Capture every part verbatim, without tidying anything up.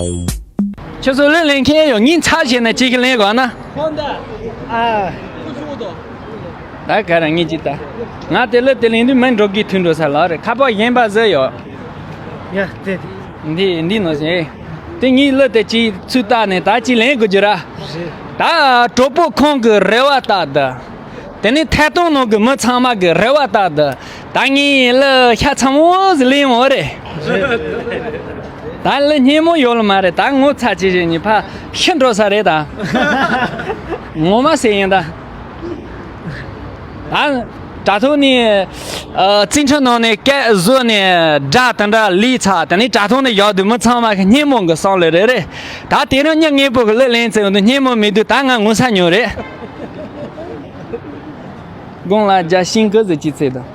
ཁྱོད་ཚོ་གླུ་ལེན་མཁན་ཡོད། ངའི་ཚབ་བྱས་ནས་ཅིག་ལེན་དགོས་ན། ཨ། ད་ག་རང་ངེས་ཀྱི་ད། ང་དེ་གླུ་དེ་ལེན་དུས་མི་འགྲོ་གི་ཐུག་འགྲོ་ས་ལ་རེད། ཁ་པར་གཞན་པ་ཟེར་ཡོད། ཡ་དེ་དེ། འདི་འདི་ནོ་ཟེར། དེ་ངའི་གླུ་དེ་ཅིག་ཚུར་བལྟས་ནས་ད་ཅིག་ལེན་དགོས་རྒྱུ་ར། རེད། ད་གྲོགས་པོ་ཁོང་གི་རེ་བ་ལྟར་དུ། དེ་ནས་ཐད་གཏོང་ནང་གི་མི་ཚང་མ་གི་རེ་བ་ལྟར་དུ། ད་ངའི་གླུ་ཤ་ཚ་མོ་ཟིག་ལེན་ཡོང་རེད། ད་གླུ་སྙན་མོ་ཡོད་ལ་མ་རེད། ད་ངོ་ཚ་ཅི་ཞིག་ཉི་ཕ་ཤི་འགྲོ་ས་རེད་ད། ངོ་མ་ཟེར་ཡིན་ད། ད་དྲ་ཐོག་ནས་ཨ་རྩིས་ཁྲ་ནང་ནས་སྐད་བཟོས་ནས་སྒྲ་དེ་འདྲ་ལས་ཚ། དེ་ནས་དྲ་ཐོག་ནས་བཞག་དུས་མི་ཚང་མ་གི་སྙན་མོ་གི་བསམ་བློ་རེད་རེད། ད་དེ་རིང་མྱི་ངན་པོ་གི་གླུ་ལེན་ཚེ་འོང་དུས་སྙན་མོ་མེད་དུས་ད་ང་ངོ་ཚ་ཉོ་རེད། དགུང་ལ་རྒྱ་ཤིང་ཀུ་ཟེར་གྱི་ཚེ་དང་།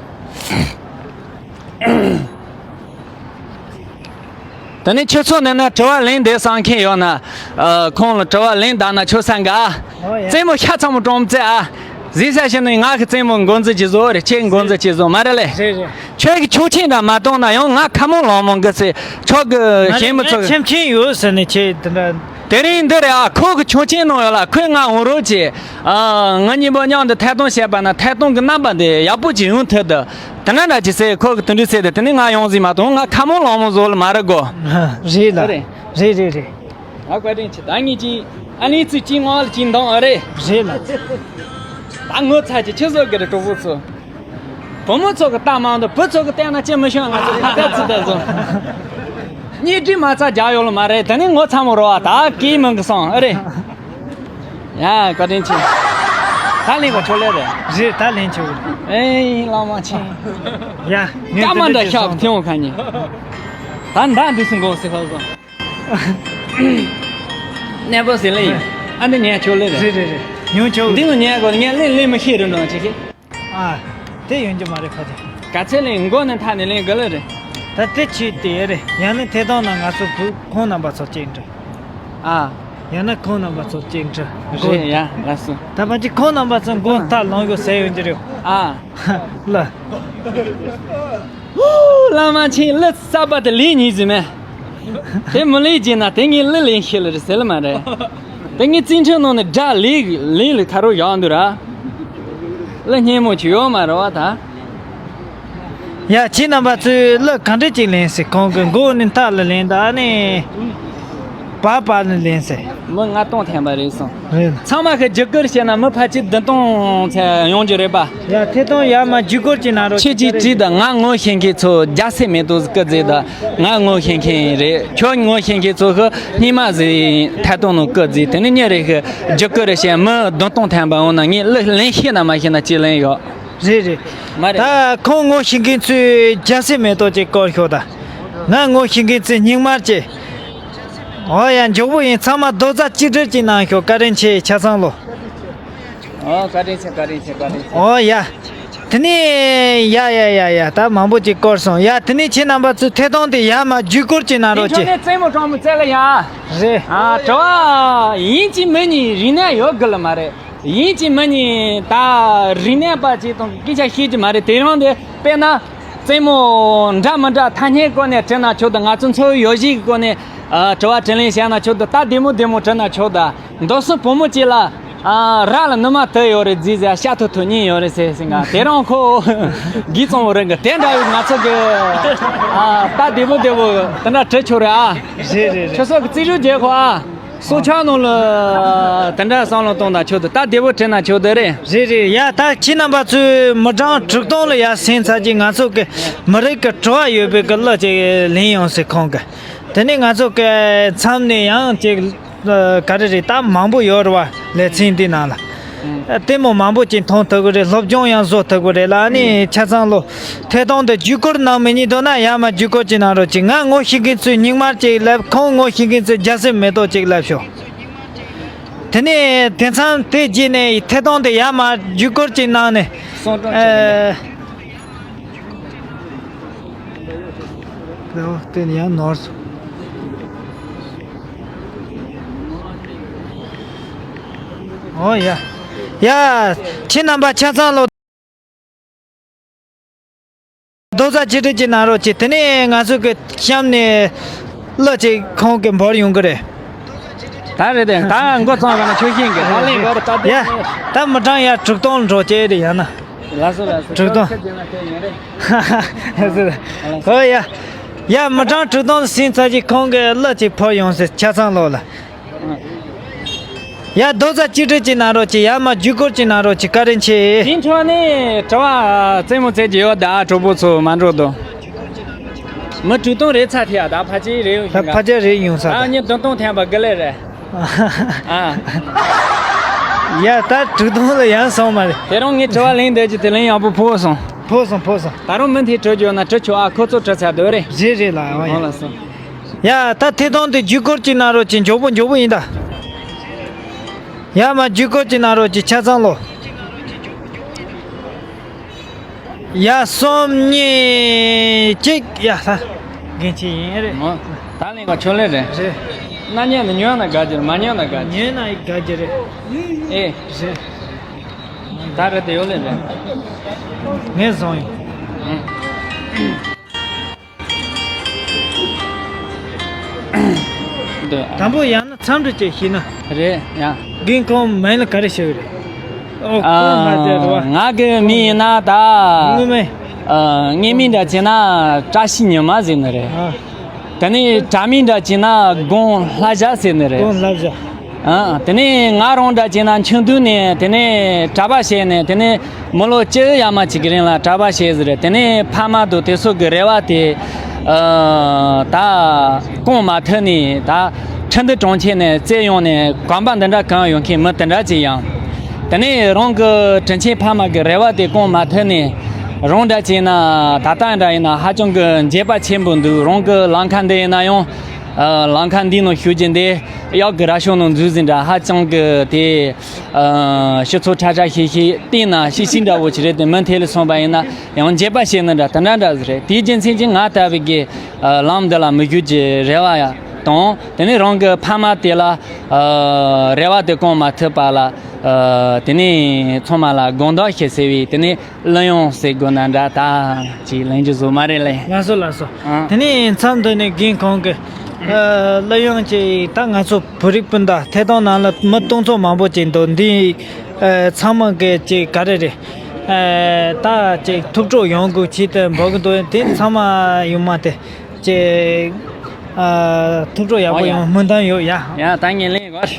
དེ་ནས་ཁྱོད་ཚོ་ནས་ན་དྲི་བ་ལེན་བསྡད་བསམ་མཁན་ཡོད་ན། ཨ། ཁོང་ལ་དྲི་བ་ལེན་བསྡད་ན་ཆོག་ས་འགའ། ཨོ་ཡ། རྩེད་མོ་ཤ་ཚ་མོ་གྲོང་བཙལ་ཨ། གཟིགས་ས་ཞིག་ནི་ང་གི་རྩེད་མོ་འགོ་འཛུགས་ཀྱི་བཟོ་རེད། ཁྱེད་འགོ་འཛུགས་ཀྱི་བཟོ་མ་རེད་ལེ། རེད་རེད། ཁྱོད་ཀྱི་ཆོག་མཆན་འདྲ་མ་གཏོང་ན་ཡང་ང་ཁ་མོ་ལོང་མོ་འགི་ཚེ་ཁྱོད་ཀྱི་ཞེན་མི་ཚོགས། ཁྱིམ་ཆེན་ཡོད་ཟེར་ནས་ཁྱེད་དེ་འདྲ། དེ་རིང་འདི་རེད་ཨ། ཁོ་གི་ཆོག་མཆན་གནང་ཡོད་ལ། ཁོས་ང་འོང་རོགས་བྱེད། ཨ། ང་གཉིས་པོ་མཉམ་དུ་ཐད་གཏོང་བྱས་པ་ན་ཐད་གཏོང་གི་རྣམ་པ་འདི་ཡག་པོ་ཅིག་ཡོང་ཐུབ་འདུག་དེ་ན་འདྲ་ཅིག་ཟེར། ཁོ་གི་དུད་འགྲོ་ཟེར་དེ། དེ་ནི་ང་ཡོང་ཟིན་མ་གཏོང་། ང་ཁ་མོ་ལོང་མོ་བཟོ་ལ་མ་རེད་གོ། རེད་ལ། རེད། རེད་རེད་རེད། ང་བཀའ་དྲིན་ཆེ། ད་ངེད་ཀྱིས་ཨ་ནི་ཚུལ་གྱིས་ངོ་ལ་ཅིག་འདང་ཨ་རེད། རེད་ལ། ད་ངོ་ཚ་ཅིག་ཆི་བཟོ་གི་རེད་གྲོགས་པོ་ཚོ། བུ་མོ་ཚོ་གི་ལྟ་མ་འདུག་བུ་ཚོ་གི་བལྟས་ན་ཅི་མི་ཤོང་། ང་ཚོ་ཁ་བརྡ་ཚིག་བརྡ་བཟོ། གཉིས་སྒྲིལ་མ་རྩ་རྒྱག་ཡོད་ལ་མ་རེད། དེ་ནི་ངོ་ཚ་མོ་རོ་བ་ད་གིས་མིན་གི་སོང་ཨ་རེད། ཡ་བཀའ་དྲིན་ཆེ། ད་ལེན་ག་ཆོག་ལེ་རེད། རེད་ད་ལེན་ཆོག་ཨེ་བླ་མ་ཆེ། ཡ་སྐྱ་མ་འདྲ་ཤག་ཐེངས་ཁ་ཉིན། ད་འདྲ་འདི་སུ་འགོ་སི་ཧ་གོ། གནས་པོ་ཟི་ལེ་ཡིན། ཨ་འདི་ཉན་ཆོག་ལེ་རེད། རེད་རེད་རེད། ཉོན་ཆོག་འདི་ནི་ཉན་གོ་ཉན་ལེ་ལེ་མི་ཤེས་རུ་འགྲོ་ཆེ་ཤེ། ཨ། དེ་ཡོང་རྒྱུ་མ་རེད་ཁ་ཅིག་ག་ཚད་ལེན་མགོ་ནས་མཐའ་ནས་ལེན་དགོས་ལེ་རེད། ད་དེ་ཆེ་དེ་རེད། ཡང་ན་ཐད་གཏོང་ནང་ང་ཚོ་བུ་ཁོང་རྣམ་པ་ཚོ་གཅིག་འདྲ། ཨ། ཡང་ན་ཁོང་རྣམ་པ་ཚོ་གཅིག་འདྲ། མགོ་རེད་ཡ་ལགས་སོ། ད་མ་གཅིག་ཁོང་རྣམ་པ་ཚོ་མགོ་མཐའ་ལོང་གོ་ཟེར་ཡོང་རྒྱུ་རེད། ཨ། ལ། ཧུ། བླ་མ་མཁྱེན། གླུ་གསར་པ་དེ་ལེན་ཉིན་ཟིན་མེད། དེ་མི་ལེན་རྗེས་ན་དེ་ངས་གླུ་ལེན་ཤེས་ལེ་རེད་ཟེར་ལེ་མ་རེད། དེ་ངས་རྩིས་ཁྲའི་ནང་ནས་སྒྲ་ལེན་ལེན་ལེ་ཁ་རོག་ཡག་འདུག་ར། གླུ་སྙན་མོ་ཅིག་ཡོད་མ་རེད་བ་ད། ཡ་ཁྱེད་རྣམ་པ་ཚོས་གླུ་གང་འདྲ་ཅིག་ལེན་ཟེར། གོང་གི་མགོ་ནས་མཐའ་ལ་ལེན་ད་ནི། པ་པ་ནི་ལེན་ཟེར། མི་ལྔ་སྟོང་ཐམ་པ་རེད་སོང་། རེད། ཚང་མ་གི་བརྒྱུད་སྐུར་བྱས་ན་མི་ཕལ་ཆེར་བདུན་སྟོང་ཚད་ཡོང་རྒྱུ་རེད་པ། ཡ་ཐད་གཏོང་ཡར་མར་བརྒྱུད་སྐུར་གྱི་ནང་རོ། ཁྱེད་ཀྱིས་བྲིས་དང་། ང་ངོ་ཤེས་མཁན་ཚོ་རྒྱ་སེ་མེ་ཏོག་སྐུ་མཛེས་དང་། ང་ངོ་ཤེས་མཁན་རེད། ཁྱོད་ངོ་ཤེས་མཁན་ཚོ་གི་སྙིང་མ་ཟིག་ཐད་གཏོང་ནང་སྐུ་མཛེས། དེ་ནི་མྱི་རེ་གི་བརྒྱུད་སྐུར་བྱས་མི་བདུན་སྟོང་ཐམ་པ་འོང་ན་ངས་གླུ་ལེན་ཤེས་ན་མ་ཤེས་ན་ཅི་ལེན་ཡོད། རེད་རེད། མ་རེད། ད་ཁོང་ངོ་ཤེས་མཁན་ཚོས་རྒྱ་སེ་མེ་ཏོག་ཅིག་སྐོར་ཤོག་ད། ང་ངོ་ཤེས་མཁན་ཚོས་སྙིང་དམར་ཅིག་ཨོ་ཡ་མགྱོགས་པོ་ཡིན། ཚང་མ་རྡོག་རྩ་གཅིག་སྒྲིལ་གྱི་གནང་ཤོག་བཀའ་དྲིན་ཆེ། ཆ་ཚང་ལོ། ཨོ་བཀའ་དྲིན་ཆེ། བཀའ་དྲིན་ཆེ། བཀའ་དྲིན་ཆེ། ཨོ་ཡ། དེ་ནས་ཡ་ཡ་ཡ་ཡ་ད་མང་པོ་ཅིག་སྐོར་སོང་། ཡ་དེ་ནས་ཁྱེད་རྣམ་པ་ཚོས་ཐད་གཏོང་དེ་ཡར་མར་བརྒྱུད་སྐུར་གྱི་གནང་རོགས་དེ་ཁྱོད་གྱིས། ནས་རྩེད་མོ་གྲོགས་མོ་རྩེ་ལ་ཡ། རེད། ཨ་དྲི་བ་ཡིན་གཅིག་མིན་གཉིས་རིག་གནས་ཡོད་དགོས་ལ་མ་རེད། ཡིན་གཅིག་མིན་གཉིས་ད་རིག་གནས་པ་ཅིག་དང་སྐད་ཆ་བཤད་ཀྱི་མ་རེད། དེ་རིང་དེ་དཔེར་ན་རྩེད་མོ་འདྲ་མི་འདྲ་ཐ་སྙད་སྐོར་ནས་དྲིས་ན་ཆོག་ད། ང་ཚོ་འཚོ་བའི་ཡོ་བྱད་ཀྱི་སྐོར་ནས་ཨ་དྲི་བ་དྲིས་ལན་བྱས་ན་ཆོག་ད། ད་བདེ་མོ་བདེ་མོ་དྲིས་ན་ཆོག་ད། མདོ་སོ་བུ་མོ་གཅིག་ལ་ཨ་ར་ལ་ནུ་མ་དུ་ཡོད་རེད་ཟེར་ཟེར། ཤ་ཐུ་ཐུ་གཉིས་ཡོད་རེད་ཟེར་ཟེར་ང་། དེ་རིང་ཁོ་གིས་གཙང་བོ་རེད་གི། དེ་འདྲ་བའི་ང་ཚོ་གི་ཨ་ད་བདེ་མོ་བདེ་མོ་དེ་འདྲ་དྲི་ཆོག་རེད་ཨ། རེད་རེད་རེད། ཁྱོད་ཚོ་གི་རྩིས་རུ་རྒྱལ་ཁོ་ཨ། སྲོག་ཆགས་ནང་ལ་དེ་འདྲ་བསམ་བློ་གཏོང་དང་ཆོག་ཏུ། ད་བདེ་པོ་དྲན་ན་ཆོག་ཏུ་རེད། རེད་རེད། ཡ་ད་ཁྱེད་རྣམ་པ་ཚོས་མི་གྲངས་དྲུག་སྟོང་ལ་ཡར་སེང་ཚར་གྱི། ང་ཚོ་གི་མི་རིགས་ཀྱི་དྲི་བ་ཡོད་པའི་གི་གླུ་ཅིག་ལེན་ཡོང་ཟེར་ཁོང་གི། དེ་ནས་ང་ཚོ་གི་མཚམས་ནས་ཡང་ཅིག་ག་རེ་རེད། ད་མང་པོ་ཡོད་རེད་བ། ལེ་ཚན་འདི་ནང་ལ། ལྟད་མོ་མང་པོ་ཅིག་མཐོང་ཐུབ་ཀྱི་རེད། སློབ་སྦྱོང་ཡང་བཟོ་ཐུབ་ཀྱི་རེད་ལ། ཨ་ནི་ཆ་ཚང་ལོ་ཐད་གཏོང་དུ་བརྒྱུད་སྐུར་གནང་མི་ཉན་འདུག་ན་ཡར་མར་བརྒྱུད་སྐུར་ཅིག་གནང་རོགས་གྱིས། ང་ངོ་ཤེས་མཁན་ཚོས་སྙིང་དམར་ཅིག་ལབ། ཁོང་ངོ་ཤེས་མཁན་ཚོས་རྒྱ་སེ་མེ་ཏོག་ཅིག་ལབ་ཤོག་དེ་ནས་དེ་མཚམས་དེ་རྗེས་ནས་ཐད་གཏོང་དུ་ཡར་མར་བརྒྱུད་སྐུར་ཅིག་གནང་ནས། སོང་ཀྲང་ཨེ། ལེའོ་དེ་ནི་ཡང་ནོར་སོང་། ཨོ་ཡ། ཡ། ཁྱེད་རྣམ་པ་ཆ་ཚང་ལོ། རྡོག་རྩ་གཅིག་སྒྲིལ་གྱི་གནང་རོགས་གྱིས། དེ་ནས་ང་ཚོ་གི་གཤམ་ནས་ ལ་ཅིག་ཁོང་གི་འབོར་ཡོང་གི་རེད། ད་རེད་དེ་ད་འགོ་ཚང་བ་ན་ཆོས་ཤིང་གི་ད་ལེན་བར་ད་ཡ། ད་མི་གྲངས་ཡ་དྲུག་སྟོང་འགྲོ་ཅེས་རེད་ཡང་ན། ལགས་སོ་ལགས་སོ། དྲུག་སྟོང་། ཧོ་ཡ། ཡ་མི་གྲངས་དྲུག་སྟོང་ཟིན་ཚར་གྱི་ཁོང་གི་གླུ་ཅིག་ཕོར་ཡོང་ཟེར་ཆ་ཚང་ལོག་ལ། ཡ་རྡོག་རྩ་གཅིག་སྒྲིལ་གྱི་ན་རོགས་ཀྱི་ཡ་མ་བརྒྱུད་སྐོར་གྱི་ན་རོགས་ཀྱི་བཀའ་དྲིན་ཆེ། དེ་འཕྲོ་ནས་དྲི་བ་རྩེད་མོ་རྩེད་ཀྱི་ཡོད་ད་གྲོགས་པོ་ཚོ་མ་འགྲོ་དོ། མི་དྲུག་སྟོང་རེ་ཚ་ཐེ་ཡ་ད་ཕ་ཅི་རེ་ཡོང་ཤིང་ཕ་ཅི་རེ་ཡོང་ས་ད་ད་ཉི་བདུན་སྟོང་ཐེན་པ་དགུ་ལེ་རེད། ཨ། ཡ་ད་དྲུག་སྟོང་ལ་ཡང་སོང་མ་རེད། དེ་རིང་ངས་དྲི་བ་ལེན་འདོད་ཀྱི་དེ་ལན་ཡག་པོ་ཕོག་སོང་། ཕོག་སོང་ཕོག་སོང་། ད་རུང་མི་མཐའི་དྲི་རྒྱུ་ན་དྲི་ཆོག་ཨ་ཁོ་ཚོ་དྲི་ཚར་འདོད་རེད། རེད་རེད་ལ་ཨ་ཡ། ལགས་སོ། ཡ་ད་ཐེ་སྟོང་དེ་བརྒྱུད་སྐོར་གྱི་ན་རོགས་ཀྱི་མགྱོགས་པོ་མགྱོགས་པོ་ཡིན་ད། ཡ་མ་བརྒྱུད་སྐོར་གྱི་ན་རོགས་ཀྱི་ཆ་ཚང་ལོ། ཡ་གསུམ་གཉིས་གཅིག་ཡ་ད། རྒན་ཆེ་ཡིན་རེད། མོ། ད་ལེན་ག་ཆོ་ལེ་རེད། རེད། ན་ཉན་ན་ཉོན་ན་དགའ་རྒྱུ་རེད་མ་ཉོན་ན་དགའ་རྒྱུ། ཉན་ན་དགའ་རྒྱུ་རེད། ཨེ། རེད། ད་རེད་དེ་ཡོ་ལེ་རེད། ངས་བཟུང་ཡིན། ཨེ། འདི། དང་པོ་ཡང་ན་མཚམས་འདྲི་བཅས་ཤེས་ན། རེད་ཡ། རྒན་ཁོང་མིང་ལ་ག་རེ་ཞུ་གི་རེད། ཨོ་ཁོང་མ་ཟེར་རོ། ང་གི་མིང་ཡིན་ན་ད། ངོ་མ། ཨ། ངའི་མིང་འདྲ་བྱས་ན་བཀྲ་ཤིས་ཉི་མ་ཟེར་ནི་རེད། ཨ། དེ་ནས་དྲ་མིང་འདྲ་བྱས་ན་དགོང་ལྷ་བཞག་ཟེར་ནི་རེད། དགོང་ལྷ་བཞག་ཨ། དེ་ནས་ང་རང་འདྲ་བྱས་ན་ཆུང་དུས་ནས་དེ་ནས་གྲྭ་པ་བྱས་ནས་དེ་ནས་མི་ལོ་བཅུ་ཡར་མར་ཅིག་གི་རིང་ལ་གྲྭ་པ་བྱས་ཟེར། དེ་ནས་ཕ་མ་དང་དེ་ཚོ་གི་རེ་བ་དེ། ཨ། ད་སྐོང་མ་ཐུབ་ནས་ད་ཁྲིན་ཏུའུ་གྲོང་ཁྱེར་ནས་བཙལ་ཡོང་ནས་གོམ་པ་འདི་འདྲ་གང་ཡོང་མཁན་མི་དེ་འདྲ་ཅིག་ཡང་། དེ་ནས་རང་གི་དྲིན་ཆེན་ཕ་མ་གི་རེ་བ་དེ་སྐོང་མ་ཐུབ་ནས་རང་འདྲ་བྱས་ན་ད་ལྟ་འདྲ་ཡིན་ན་ཧ་ཅང་གི་འགྱོད་པ་ཆེན་པོ་འདུག་རང་གི་ལམ་ཁ་འདི་ཡིན་ན་ཡང་། ཨ། ལམ་ཁ་འདི་ནང་ཞུགས་རྒྱུ་འདི་གཡག་གི་རྭ་ཤོད་ནང་འཛུལ་ཟིན་འདྲ་ཧ་ཅང་གི་དེ། ཨ། ཤི་ཚོ་ཁྲ་ཁྲ་ཤིག་ཤིག་བལྟས་ན་ཤི་ཤི་འདྲ་བོ་ཅིག་རེད་དེ་མུ་མཐུད་ལ་སོང་པ་ཡིན་ན་ཡང་འགྱོད་པ་བྱེད་ནི་འདྲ་དེ་འདྲ་འདྲ་ཟིག་རེད། དེའི་རྒྱུ་མཚན་གྱིས་ང་ལྟ་བུ་གི། ཨ། ལམ་འདི་ལ་མི་འཇུག་གི་རེ་བ་ཡ་དང་དེ་ནས་རང་གི་ཕ་མ་དེ་ལ། ཨ། རེ་བ་དེ་སྐོང་མ་ཐུབ་པ་ལ། ཨ། དེ་ནས་ཚང་མ་ལ་དགོངས་དག་ཞུ་ཟེར་བའི་དེ་ནས། གླུ་དབྱངས་ཟེར་དགོས་ན་འདྲ་ད་ཅིག་ལེན་རྒྱུ་བཟོ་མ་རེད་ལེ། ལགས་སོ་ལགས་སོ། ཨ། དེ་ནས་མཚམས་འདི་ནས་རྒན་ཁོང་གི། ཨ། གླུ་དབྱངས་ཅིག་ད་ང་ཚོ་བོད་རིགས་སྤུན་ཟླ་ཐད་གཏོང་ནང་ལ་མི་སྟོང་ཚོ་མང་པོ་ཅིག་འདུག་འདི། ཨ། ཚང་མ་གི་ཅིག་ག་རེ་རེད། ཨ། ད་ཅིག་ཐུགས་སྤྲོ་ཡོང་དགོས་ཆེད་དུ་འབོད་གི་འདུག་དེ་ཚང་མ་ཡོང་མ་དེ། ཅེ། ཨ། ཐུགས་སྤྲོ་ཡག་པོ་ཨོ་ཡ། ཡོང་སྨོན་འདུན་ཡོད་ཡ། ཡ་ད་ངས་ལེན་དགོས།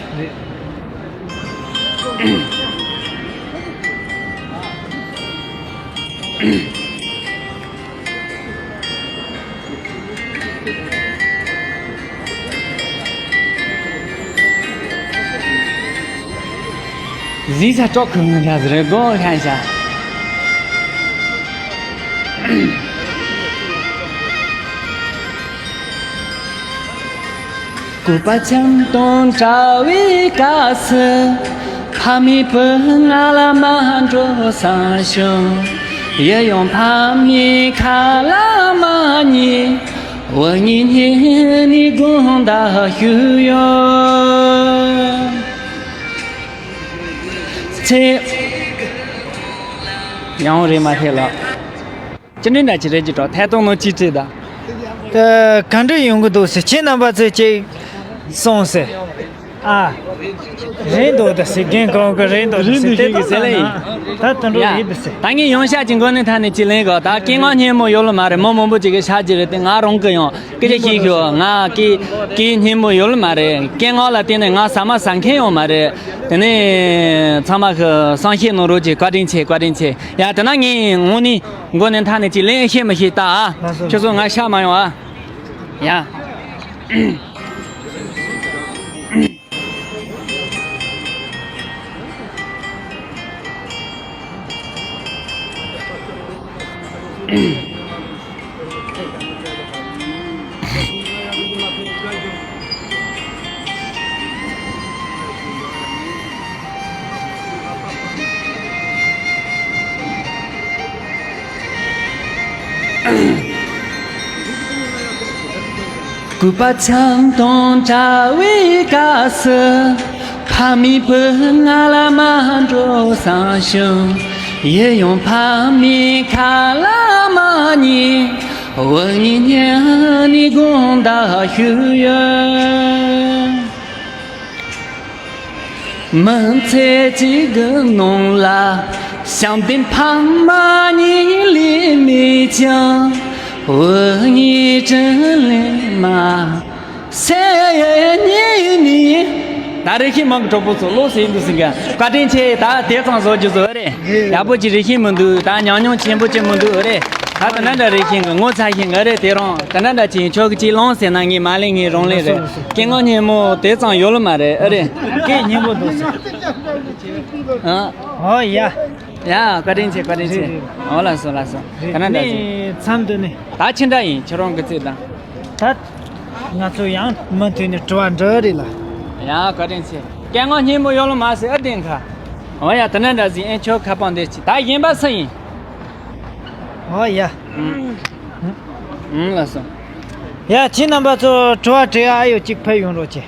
གཟིགས་ས་སྤྲོ་ཁུར་ངུ་ལ་ཟེར་དགོངས་ལྷན་ཤ། སྐུད་པ་འཆམ་གཏོང་དྲ་བའི་སྐབས་སུ། ཕ་མའི་བུ་ང་ལ་མ་འགྲོ་བསམ་བྱུང་། ཡུལ་ཡང་ཕ་མའི་ཁ་ལ་མ་ཉན། འུ་གཉིས་གཉེན་ནི་དགོངས་དག་ཞུ་ཡོད། ཚེ། ཡང་རེ་མ་ཐེ་ལ། ཅི་འདྲ་འདྲ་ཅི་རེད་ཅི་གྲོགས་ཐད་གཏོང་ནང་ཅི་བྲིས་ད། ཨ། ག་འདྲ་ཡོང་གི་འདུག་ཟེར་ཁྱེད་རྣམ་པ་ཚོས་ཅིག་གསུངས་ཟེར། ཨ། རེད་འདུག་ད་ཟེར་རྒན་ཁོང་གི་རེད་འདུག་ཟེར་རེད་འདུག་ཟེར་གི་ཟེར་ལེ་ཡིན། ད་དུད་འགྲོ་ཡ། ཡིན་ད་ཟེར། ད་ངས་ཡོང་ཤག་ཅིག་མགོ་ནས་མཐའ་ནས་ཅིག་ལེན་གོ་ད་སྐད་ངག་སྙན་མོ་ཡོད་ལ་མ་རེད་མི་མང་པོ་ཅིག་གི་ཤག་ཅིག་རེད་དེ་ང་རང་གི་ཡང་སྐད་ཆ་ཤེས་ཤོག་ང་སྐད་སྐད་སྙན་མོ་ཡོད་ལ་མ་རེད་སྐད་ངག་ལ་བརྟེན་ནས་ང་ཟ་མ་ཟ་མཁན་ཡང་མ་རེད། དེ་ནས་ཚང་མ་གི་བསམ་ཤེས་གནང་རོགས་ཅིག་བཀའ་དྲིན་ཆེ་བཀའ་དྲིན་ཆེ་ཡ་དེ་ན་ངས་དངོས་གནས། མགོ་ནས་མཐའ་ནས་ཅིག་ལན་ཤེས་མི་ཤེས་ལྟ་ཨ། ལགས་སོ། ཁྱོད་ཚོ་ང་ཤ་མ་ཡོང་ཨ། ཡ། སྐུད་པ་འཆམ་གཏོང་དྲ་བའི་སྐབས་སུ། ཕ་མའི་བུ་ང་ལ་མ་འགྲོ་བསམ་བྱུང་། ཡུལ་ཡང་ཕ་མའི་ཁ་ལ་མ་ཉན། བོད་ཉིད་ཉན་ནི་དགོངས་དག་ཞུ་ཡོད། མི་ཚེ་གཅིག་གི་ནང་ལ་བྱམས་ལྡན་ཕ་མ་གཉིས་ལས་མེད་ཀྱང་། བོད་ཉིད་དྲིན་ལན་མ་སེ་ནི། ད་རེ་ཤིང་མང་གི་གྲོགས་པོ་ཚོ་བློ་སེང་འདུག་ཟིན་ག། བཀའ་དྲིན་ཆེ། ད་དེ་ཙང་བཟོ་རྒྱུ་བཟོ་རེད། ཡག་པོ་ཅིག་རེ་ཤིང་མི་འདུག། ད་ཉམས་མྱོང་ཆེན་པོ་ཅིག་མི་འདུག་རེད། ད་དེ་འདྲ་འདྲ་རེ་ཤིང་གི་ངོ་ཚ་ཤིང་གི་རེད། དེ་རང་དེ་འདྲ་འདྲ་ཅིག་ཡིན། ཁྱོད་ཀྱི་ཅིག་ལོང་ཟེར་ན་ངས་མ་ལེན། ངས་རང་ལེན་རེད། སྐད་ངག་སྙན་མོ་དེ་ཙང་ཡོད་ལ་མ་རེད། ཨ་རེད། སྐད་སྙན་པོ་འདུག་ཟེར། ཨ། ཨོ་ཡ། ཡ། བཀའ་དྲིན་ཆེ། བཀའ་དྲིན་ཆེ། རེད་རེད། ཨོ་ལགས་སོ། ལགས་སོ། རེད། དེ་འདྲ་འདྲ་ནས་ཅིག་མཚམས་འདི་ནས། ད་ཅི་འདྲ་ཡིན། ཁྱེད་རང་གི་རྩིས་དང་། ད་ང་ཚོ་ཡང་མུ་མཐུད་ནས་དྲི་བ་འདྲི་རེད་ལ། ཡ། བཀའ་དྲིན་ཆེ། སྐད་ངག་སྙན་མོ་ཡོད་ལ་མ་ཟེར། ཨ། བདེན་ཁ། འོ་ཡ། དེ་འདྲ་འདྲ་ཟིན། ཨེ། ཁྱོད་ཁ་པང་འདིར་ཅིག། ད་གཞན་པ་སུ་ཡིན། འོ་ཡ། ཨུམ། ཨུམ། ལགས་སོ། ཡ། ཁྱེད་རྣམ་པ་ཚོ་དྲི་བ་དྲི་ཡ་ཨ་ཡོད་ཅིག་ཕེབས་ཡོང་རོགས་གྱིས།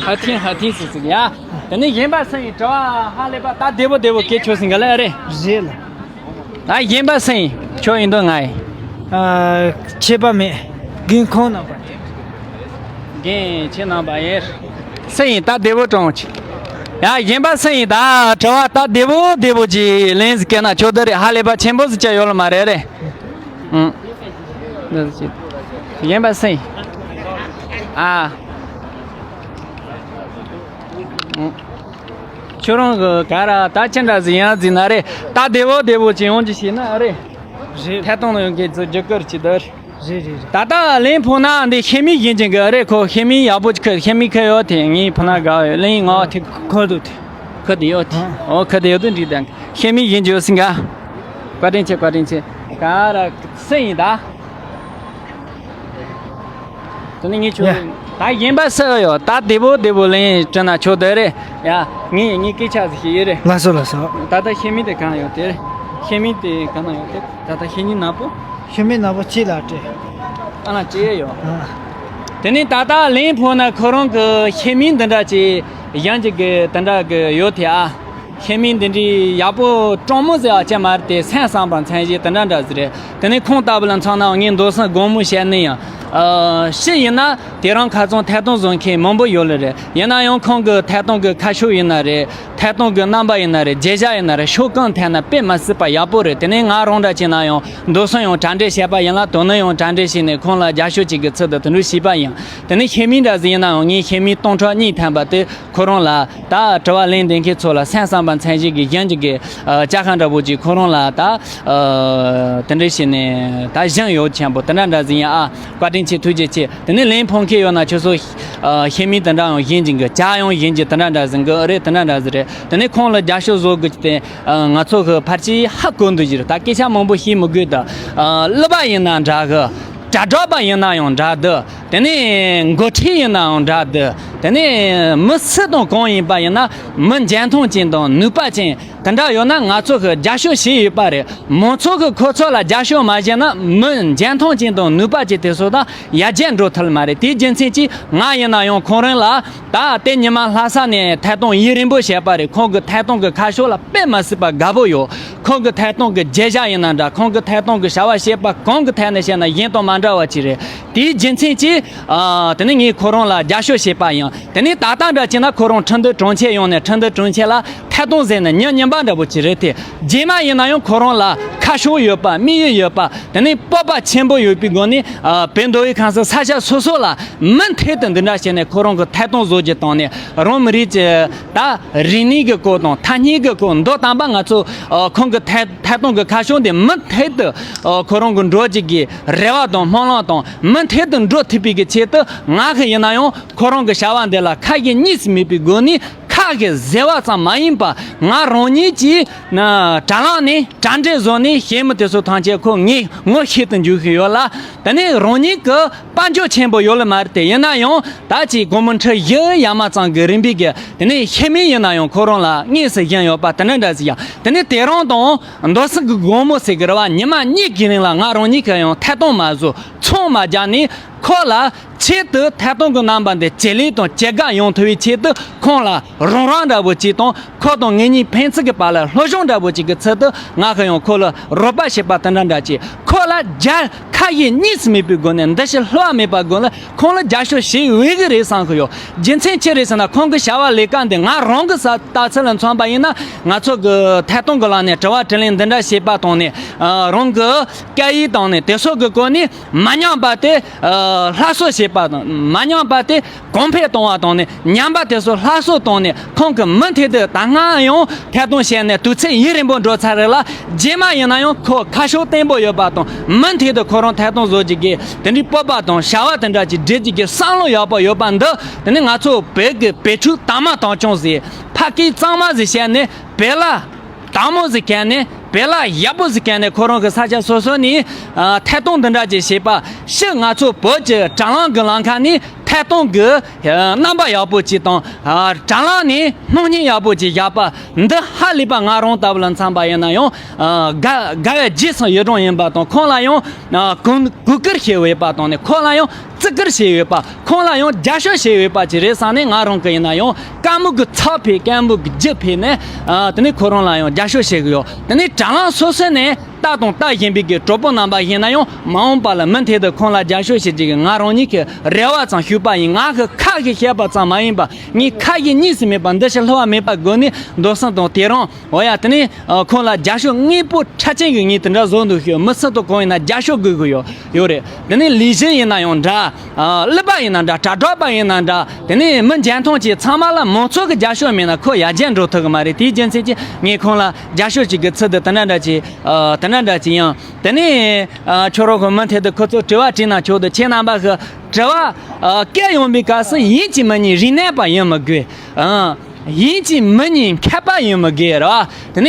ཧ་ཐིང་ཧ་ཐིང་ཟིག་ཟིག། ཡ། དེ་ནས་གཞན་པ་སུ་ཡིན། དྲི་བ་ཧ་ལས་པ། ད་བདེ་པོ་བདེ་པོ་སྐད་ཆོད་ཟིན་ག་ལ། ཨ། རེད། རེད་ལ། ད་གཞན་པ་སུ་ཡིན། ཁྱོད་ཡིན་དོ་ང་ཡིན། ཨ། ཁྱད་པར་མེད། རྒན་ཁོང་རྣམ་པ། རྒན་ཁྱེད་རྣམ་པ་ཡིན། སུ་ཡིན། ད་བདེ་པོ་དྲང་ཅིག། ཡ། གཞན་པ་སུ་ཡིན། ད་དྲི་བ་ད་བདེ་པོ་བདེ་པོ་ཅིག་ལན་ཟིག་བཀལ་ན་ཆོག་ད་རེད། ཧ་ལས་པ་ཆེན་པོ་ཟིག་ཅིག་ཡོད་ལ་མ་རེད། རེད། ཨང་། གཞན་པ་སུ་ཡིན། ཨ། ཨང་། ཁྱོད་རང་གི་ག་ར་ད་ཅི་འདྲ་ཟིག་ཡང་ཟིག་ན་རེད། ད་བདེ་པོ་བདེ་པོ་ཅིག་ཡོང་རྒྱུ་ཞིག་ན། ཨ། རེད། རེད། ཐད་གཏོང་ཡོང་གི་ཚོ་རྒྱུ་སྐར་ཅིག་ད་རེད། རེད་རེད་རེད། ད་ལྟ་ལན་ཕོག་ན་འདི་ཤེལ་མིག་ཡིན་གྱི་གི་རེད། ཁོ་ཤེལ་མིག་ཡག་པོ་ཅིག་ཁུ། ཤེལ་མིག་ཁུ་ཡོད་དེ། ངའི་ཕུ་ན་དགའ་ཡོད། ལན་ང་ཐིག་ཁུ་འདུག་དེ། ཁུ་དེ་ཡོད་དེ། ཨ། ཨོ། ཁུ་དེ་ཡོད་དེ་འགྲིག་དང་། ཤེལ་མིག་ཡིན་གྱི་ཡོད་སྲིད་ག། བཀའ་དྲིན་ཆེ། བཀའ་དྲིན་ཆེ། ག་ར་སུ་ཡིན་ད། དེ་ནས་ངས་ཁྱོད། ཡ། ད་གཞན་པ་སུ་ཡོད། ད་བདེ་པོ་བདེ་པོ་ལན་དྲི་ན་ཆོག་ད་རེད། ཡ། ངས་ངས་སྐད་ཆ་ཟིག་བཤད་ཡོད་རེད། ལགས་སོ། ལགས་སོ། ད་ལྟ་ཤེལ་མིག་དེ་གང་ཡོད་དེ། ཤེལ་མིག་དེ་གང་ན་ཡོད་དེ། ད་ལྟ་ཤེལ་མིག་ནག་པོ། ཤེལ་མིག་ནག་པོ་ཁྱེད་ལ་སྤྲད། ཨ་ལ་སྤྲད་ཡོད། ཨ། དེ་ནས་ད་ལྟ་ལན་ཕོག་ན་ཁོ་རང་གི་ཤེལ་མིག་འདི་འདྲ་ཅིག་གཞན་གྱི་གི་དེ་འདྲ་གི་ཡོད་དེ། ཨ། ཤེལ་མིག་འདི་འདྲའི་ཡག་པོ་སྤྲང་མོ་ཟེར་བ་ཅན་མ་རེད་དེ། སེམས་བསམ་པ་མཚན་གཞི་དེ་འདྲ་འདྲ་ཟིག་རེད། དེ་ནས་ཁོང་ལྟ་བུ་ལ་མཚོན་ན་ངས་མདོ་སེམས་སྒོ་མོ་བཤད་ནི་ཡང་། ཨ། ཕྱི་ཡིན་ན་དེ་རིང་ཁ་སང་ཐད་གཏོང་བཟོ་མཁན་མང་པོ་ཡོད་ལེ་རེད། ཡིན་ན་ཡང་ཁོང་གི་ཐད་གཏོང་གི་ཁ་ཕྱོགས་ཡིན་ན་རེད། ཐད་གཏོང་གི་རྣམ་པ་ཡིན་ན་རེད། བརྗོད་བྱ་ཡིན་ན་རེད། ཕྱོགས་གང་ཐད་ན་དཔེ་མ་སྲིད་པ་ཡག་པོ་རེད། དེ་ནས་ང་རང་འདྲ་བྱས་ན་ཡང་མདོ་སེམས་ཡང་གྲ་སྒྲིག་བྱས་པ་ཡིན་ལ། དོ་ནི་ཡང་གྲ་སྒྲིག་བྱས་ནས་ཁོང་ལ་རྒྱབ་སྐྱོར་ཅིག་གི་ཚུལ་དུ་དེ་འདྲ་བྱས་པ་ཡིན། དེ་ནས་ཤེལ་མིག་འདྲ་ཟིག་ཡིན་ན་ཡང་ངས་ཤེལ་མིག་སྟོང་ཕྲག་གཉིས་ཐམ་པ་དེ་ཁོ་རང་ལ། ད་དྲི་བ་ལན་འདེབས་མཁན་ཚོ་ལ་སེམས་བསམ་པ་མཚན་གཞི་གི་གཞན་གྱི་གི་ཨ་ལྕགས་ཁང་འདྲ་པོ་ཅིག་ཁོ་རང་ལ་ད་ཨ་དེ་འདྲ་བྱས་ནས་ད་བཞེངས་ཡོད་ཆེན་པོ་དེ་འདྲ་འདྲ་ཟིག་ཡིན། ཨ། བཀའ་དྲིན་ཆེ། ཐུགས་རྗེ་ཆེ། དེ་ནས་ལན་ཕོག་མཁན་ཡོད་ན་ཁྱོད་ཚོ་ཨ་ཤེལ་མིག་དེ་འདྲ་ཡང་བཞེངས་ཀྱིན་གི། ཇ་ཡང་བཞེངས་ཀྱི་དེ་འདྲ་འདྲ་ཟིག་གི་རེད། དེ་འདྲ་འདྲ་ཟིག་རེད། དེ་ནས་ཁོང་ལ་རྒྱབ་སྐྱོར་བཟོ་དགོས་ཀྱི་དེ་ཨ་ང་ཚོ་གི་ཕལ་ཆེར་ཧ་གོ་འདུག་གི་རེད། ད་སྐད་ཆ་མང་པོ་བཤད་མི་དགོས། ད་ཨ་གླུ་པ་ཡིན་ན་འདྲ་གི། སྒྲ་སྒྲོག་པ་ཡིན་ན་ཡང་འདྲ་འདུག། དེ་ནས་འགོ་ཁྲིད་ཡིན་ནའང་འདྲ་འདུག། དེ་ནས་མི་སུ་དང་གང་ཡིན་པ་ཡིན་ན་མི་འཇོན་ཐང་ཅན་དང་ནུས་པ་ཅན་དེ་འདྲ་ཡོད་ན་ང་ཚོ་གི་རྒྱབ་སྐྱོར་བྱས་ཡོད་པ་རེད། མང་ཚོགས་གི་ཁོ་ཚོ་ལ་རྒྱབ་སྐྱོར་མ་བྱས་ན་མི་འཇོན་ཐང་ཅན་དང་ནུས་པ་ཅན་དེ་ཚོ་དང་ཡར་རྒྱས་འགྲོ་ཐུབ་མ་རེད། དེའི་རྒྱུ་མཚན་གྱིས་ང་ཡིན་ན་ཡང་ཁོང་རང་ལ་ད་ལྟའི་ཉི་མ་ལྷ་ས་ནས་ཐད་གཏོང་ཡུན་རིང་པོ་བྱས་པ་རེད། ཁོང་གི་ཐད་གཏོང་གི་ཁ་ཕྱོགས་ལ་དཔེ་མ་སྲིད་པ་དགའ་པོ་ཡོད། ཁོང་གི་ཐད་གཏོང་གི་བརྗོད་བྱ་ཡིན་ན་འདྲ། ཁོང་གི་ཐད་གཏོང་གི་བྱ་བ་བྱེད་པ་གང་གི་ཐད་ནས་བཤད་ན་གཞན་དང་མ་འདྲ་བ་ཅིག་རེད། དེའི་རྒྱུ་མཚན་གྱིས་ཨ་དེ་ནས་ངས་ཁོ་རང་ལ་རྒྱབ་སྐྱོར་བྱས་པ་ཡིན། དེ་ནས་ད་ལྟ་འདྲ་བྱས་ན་ཁོ་རང་ཁྲིན་ཏུའུ་གྲོང་ཁྱེར་ཡོང་ནས་ཁྲིན་ཏུའུ་གྲོང་ཁྱེར་ལ་ཐད་གཏོང་ཟེར་ནས་ཉིན་རྙིང་པ་འདྲ་པོ་ཅིག་རེད་དེ། རྗེས་མ་ཡིན་ན་ཡང་ཁོ་རང་ལ་ཁ་ཕྱོགས་ཡོད་པ། དམིགས་ཡུལ་ཡོད་པ། དེ་ནས་སྤོབས་པ་ཆེན་པོ་ཡོད་པའི་སྒོ་ནས་ཨ་བོད་མདོ་དབུས་ཁམས་གསུམ་ས་ཆ་སོ་སོ་ལ་མུ་མཐུད་དུ་འདི་འདྲ་བྱས་ནས་ཁོ་རང་གི་ཐད་གཏོང་བཟོ་རྒྱུ་བཏང་ནས། རང་མི་རིགས་ཀྱི་ད་རིག་གནས་ཀྱི་སྐོར་དང་ཐ་སྙད་ཀྱི་སྐོར། མདོ་དམ་པ་ང་ཚོ་ཨ་ཁོང་གི་ཐད་ཐད་གཏོང་གི་ཁ་ཕྱོགས་འདི་མུ་མཐུད་དུ་ཨ་ཁོ་རང་གི་འགྲོ་རྒྱུ་གི་རེ་བ་དང་སྨོན་ལམ་དང་། མུ་མཐུད་དུ་འགྲོ་ཐུབ་པའི་གི་ཆེད་དུ་ང་གི་ཡིན་ན་ཡང་ཁོ་རང་གི་བྱ་བ་འདི་ལ་ཁ་ཞེ་གཉིས་སུ་མེད་པའི་སྒོ་ནས། ཁ་གི་ཟེར་བ་ཙམ་མ་ཡིན་པ་ང་རང་ཉིད་ཀྱིས་ན་དྲ་ལམ་ནས་དྲ་འབྲེལ་བཟོ་ནས་བྱེད་མི་དེ་ཚོ་ཐམས་ཅད་ཁོ་ངས་ངོ་ཤེས་དུ་འཇུག་གི་ཡོད་ལ། དེ་ནས་རང་ཉིད་ཀྱི་དཔལ་འབྱོར་ཆེན་པོ་ཡོད་ལ་མ་རེད་དེ། ཡིན་ན་ཡང་ད་ཅིག་སྒོར་མོ་ཁྲི་བཞི་ཡར་མར་ཙམ་གྱི་རིན་པའི་གི་དེ་ནས་ཤེལ་མིག་ཡིན་ན་ཡང་ཁོ་རང་ལ་དངོས་སུ་བཞེངས་ཡོད་པ་དེ་འདྲ་འདྲ་ཟིག་ཡ། དེ་ནས་དེ་རིང་དང་མདོ་སེམས་ཀྱི་སྒོ་མོ་ཟེར་གི་རེད་བ། ཉི་མ་གཉིས་ཀྱི་རིང་ལ་ང་རང་ཉིད་ཀྱིས་ཡང་ཐད་གཏོང་མ་བཟོ། ཚོང་མ་རྒྱག་ནས། ཁོ་ལ་ཆེད་དུ་ཐད་གཏོང་གི་རྣམ་པ་འདི་ཇེ་ལེགས་དང་ཇེ་དགའ་ཡོང་ཐུབ་པའི་ཆེད་དུ། ཁོང་ལ་རོགས་རམ་འདྲ་པོ་ཅིག་དང་། ཁོ་དང་ངེད་གཉིས་ཕན་ཚུན་གྱི་བར་ལ་སློབ་སྦྱོང་འདྲ་པོ་ཅིག་གི་ཚུལ་དུ། ང་གིས་ཡང་ཁོ་ལ་རོགས་པ་བྱེད་པ་དེ་འདྲ་འདྲ་ཅིག། ཁོ་ལ་རྒྱ་ཁ་ཡིས་གཉིས་སུ་མེད་པའི་སྒོ་ནས། འདུ་ཤེས་བསླུ་བ་མེད་པའི་སྒོ་ནས་ཁོང་ལ་རྒྱབ་སྐྱོར་བྱེད་འོས་ཀྱི་རེད་བསམ་གི་ཡོད། རྒྱུ་མཚན་ཅི་རེད་ཟེར་ན། ཁོང་གི་བྱ་བ་ལས་ཀ་འདི་ང་རང་གི་ས་ལྟ་ཚུལ་ལ་མཚོན་པ་ཡིན་ན། ང་ཚོ་གི་ཐད་གཏོང་གི་ལམ་ནས་དྲི་བ་དྲིས་ལན་འདི་འདྲ་བྱེད་པ་དང་ནི། ཨ། རང་གི་སྐད་ཡིག་དང་ནི་དེ་སོགས་ཀྱི་སྐོར་ནས་མ་ཉམས་པ་དེ། ཨ། སླར་གསོ་བྱེད་པ་དང་། མ་ཉམས་པ་དེ་གོང་འཕེལ་གཏོང་བ་དང་ནི། ཉམས་པ་དེ་ཚོ་སླར་གསོ་བཏང་ནས། ཁོང་གིས་མུ་མཐུད་དུ་ད་སྔ་ཡང་ཐད་གཏོང་བྱས་ནས་དུས་ཚོད་ཡུན་རིང་པོ་འགྲོ་ཚར་རེད་ལ། རྗེས་མ་ཡིན་ན་ཡང་ཁོ་ཁ་ཕྱོགས་བརྟན་པོ་ཡོད་པ་དང་། མུ་མཐུད་དུ་ཁོ་རང་ཐད་གཏོང་བཟོ་རྒྱུ་གི་དེ་འདྲའི་སྤོབས་པ་དང་། བྱ་བ་དེ་འདྲ་ཅིག་སྒྲུབ་རྒྱུ་གི་བསམ་བློ་ཡག་པོ་ཡོད་པ་འདི། དེ་ནི་ང་ཚོ་བོད་ཀྱི་བོད་ཕྲུག་དར་མ་དར་རྐྱང་ཟིག། ཕ་སྐད་གཙང་མ་ཟིག་བཤད་ནས། བོད་ལྭ་དྭངས་མོ་ཟིག་གྱོན་ནས། བོད་ལྭ་ཡག་པོ་ཟིག་གྱོན་ནས། ཁོ་རང་གི་ས་ཆ་སོ་སོ་ནས། ཨ། ཐད་གཏོང་འདི་འདྲ་ཅིག་བྱེད་པ། ཕྱིར་ང་ཚོ་བོད་ཀྱི་དྲ་ལམ་གྱི་ལམ་ཁ་ནས་ཐད་གཏོང་གི། ཨ། རྣམ་པ་ཡག་པོ་ཅིག་དང་། ཨ། དྲ་ལམ་ནས་སྣང་བརྙན་ཡག་པོ་ཅིག་བཞག་པ་འདི། ཧ་ལས་པ་ང་རང་ལྟ་བུ་ལ་མཚོན་པ་ཡིན་ན་ཡང་། ཨ། དགའ་དགའ་བའི་རྗེས་སུ་ཡི་རང་ཡིན་པ་དང་། ཁོང་ལ་ཡང་། ཨ། གུས་གུས་བཀུར་བྱེད་འོས་པ་དང་ནི། ཁོང་ལ་ཡང་བརྩི་བཀུར་བྱེད་འོས་པ། ཁོང་ལ་ཡང་རྒྱབ་སྐྱོར་བྱེད་འོས་པ་ཅིག་རེད་བསམ་ནས། ང་རང་གི་ཡིན་ན་ཡང་རྐན་མུ་གི་ཚབ་བྱས། རྐན་མུ་གི་རྒྱུ་བྱས་ནས། ཨ། དེ་ནས་ཁོ་རང་ལ་ཡང་རྒྱབ་སྐྱོར་བྱེད་གི་ཡོད། དེ་ནས་དྲ་ལམ་སོ་སོ་ནས་ལྟ་དང་ལྟ་བཞིན་པའི་གི་གྲོགས་པོ་རྣམ་པ་ཡིན་ན་ཡང་། མ་འོངས་པ་ལ་མུ་མཐུད་དུ་ཁོང་ལ་རྒྱབ་སྐྱོར་བྱེད་རྒྱུ་གི་ང་རང་ཉིད་ཀྱི་རེ་བ་ཙམ་ཞུས་པ་ཡིན། ང་གི་ཁ་གིས་བཤད་པ་ཙམ་མ་ཡིན་པ། ངའི་ཁ་ཡིས་གཉིས་སུ་མེད་པ། འདུ་ཤེས་བསླུ་བ་མེད་པ་སྒོ་ནས་མདོ་སེམས་དང་དེ་རང་། འོ་ཡ། དེ་ནས། ཨ། ཁོང་ལ་རྒྱབ་སྐྱོར་དངོས་པོ་ཕྲ་ཅན་གྱི་ངས་དེ་འདྲ་བཟོ་འདུག་ཤོད། མི་སུ་དང་གང་ཡིན་ན་རྒྱབ་སྐྱོར་དགོས་ཀྱི་ཡོད་ཡོད་རེད། དེ་ནས་ལས་གཞི་ཡིན་ན་ཡང་འདྲ། ཨ། གླུ་པ་ཡིན་ན་འདྲ། དྲ་གྲོགས་པ་ཡིན་ན་འདྲ། དེ་ནས་མི་འཇོན་ཐང་ཅན་ཚང་མ་ལ་མང་ཚོགས་ཀྱི་རྒྱབ་སྐྱོར་མེད་ན་ཁོ་ཡར་རྒྱས་འགྲོ་ཐུབ་ཀྱི་མ་རེད། དེའི་རྒྱུ་མཚན་གྱིས་ངས་ཁོང་ལ་རྒྱབ་སྐྱོར་ཅིག་གི་ཚུལ་དུ་དེ་འདྲ་འདྲ་ཅིག། ཨ། དེ་འདྲ་འདྲ་ཅིག་ཡིན། དེ་ནས། ཨ། ཁྱོད་རང་གིས་མུ་མཐུད་དུ་ཁོ་ཚོར་དྲི་བ་དྲིས་ན་ཆོག་འདུག། ཁྱེད་རྣམ་པ་གིས་དྲི་བ། ཨ། བཀོད་ཡོང་བའི་སྐབས་སུ་ཡིན་གཅིག་མིན་གཉིས་རིག་གནས་པ་ཡིན་མི་དགོས། ཨ། ཡིན་གཅིག་མིན་གཉིས་མཁས་པ་ཡིན་མི་དགོས་ར། དེ་ནས་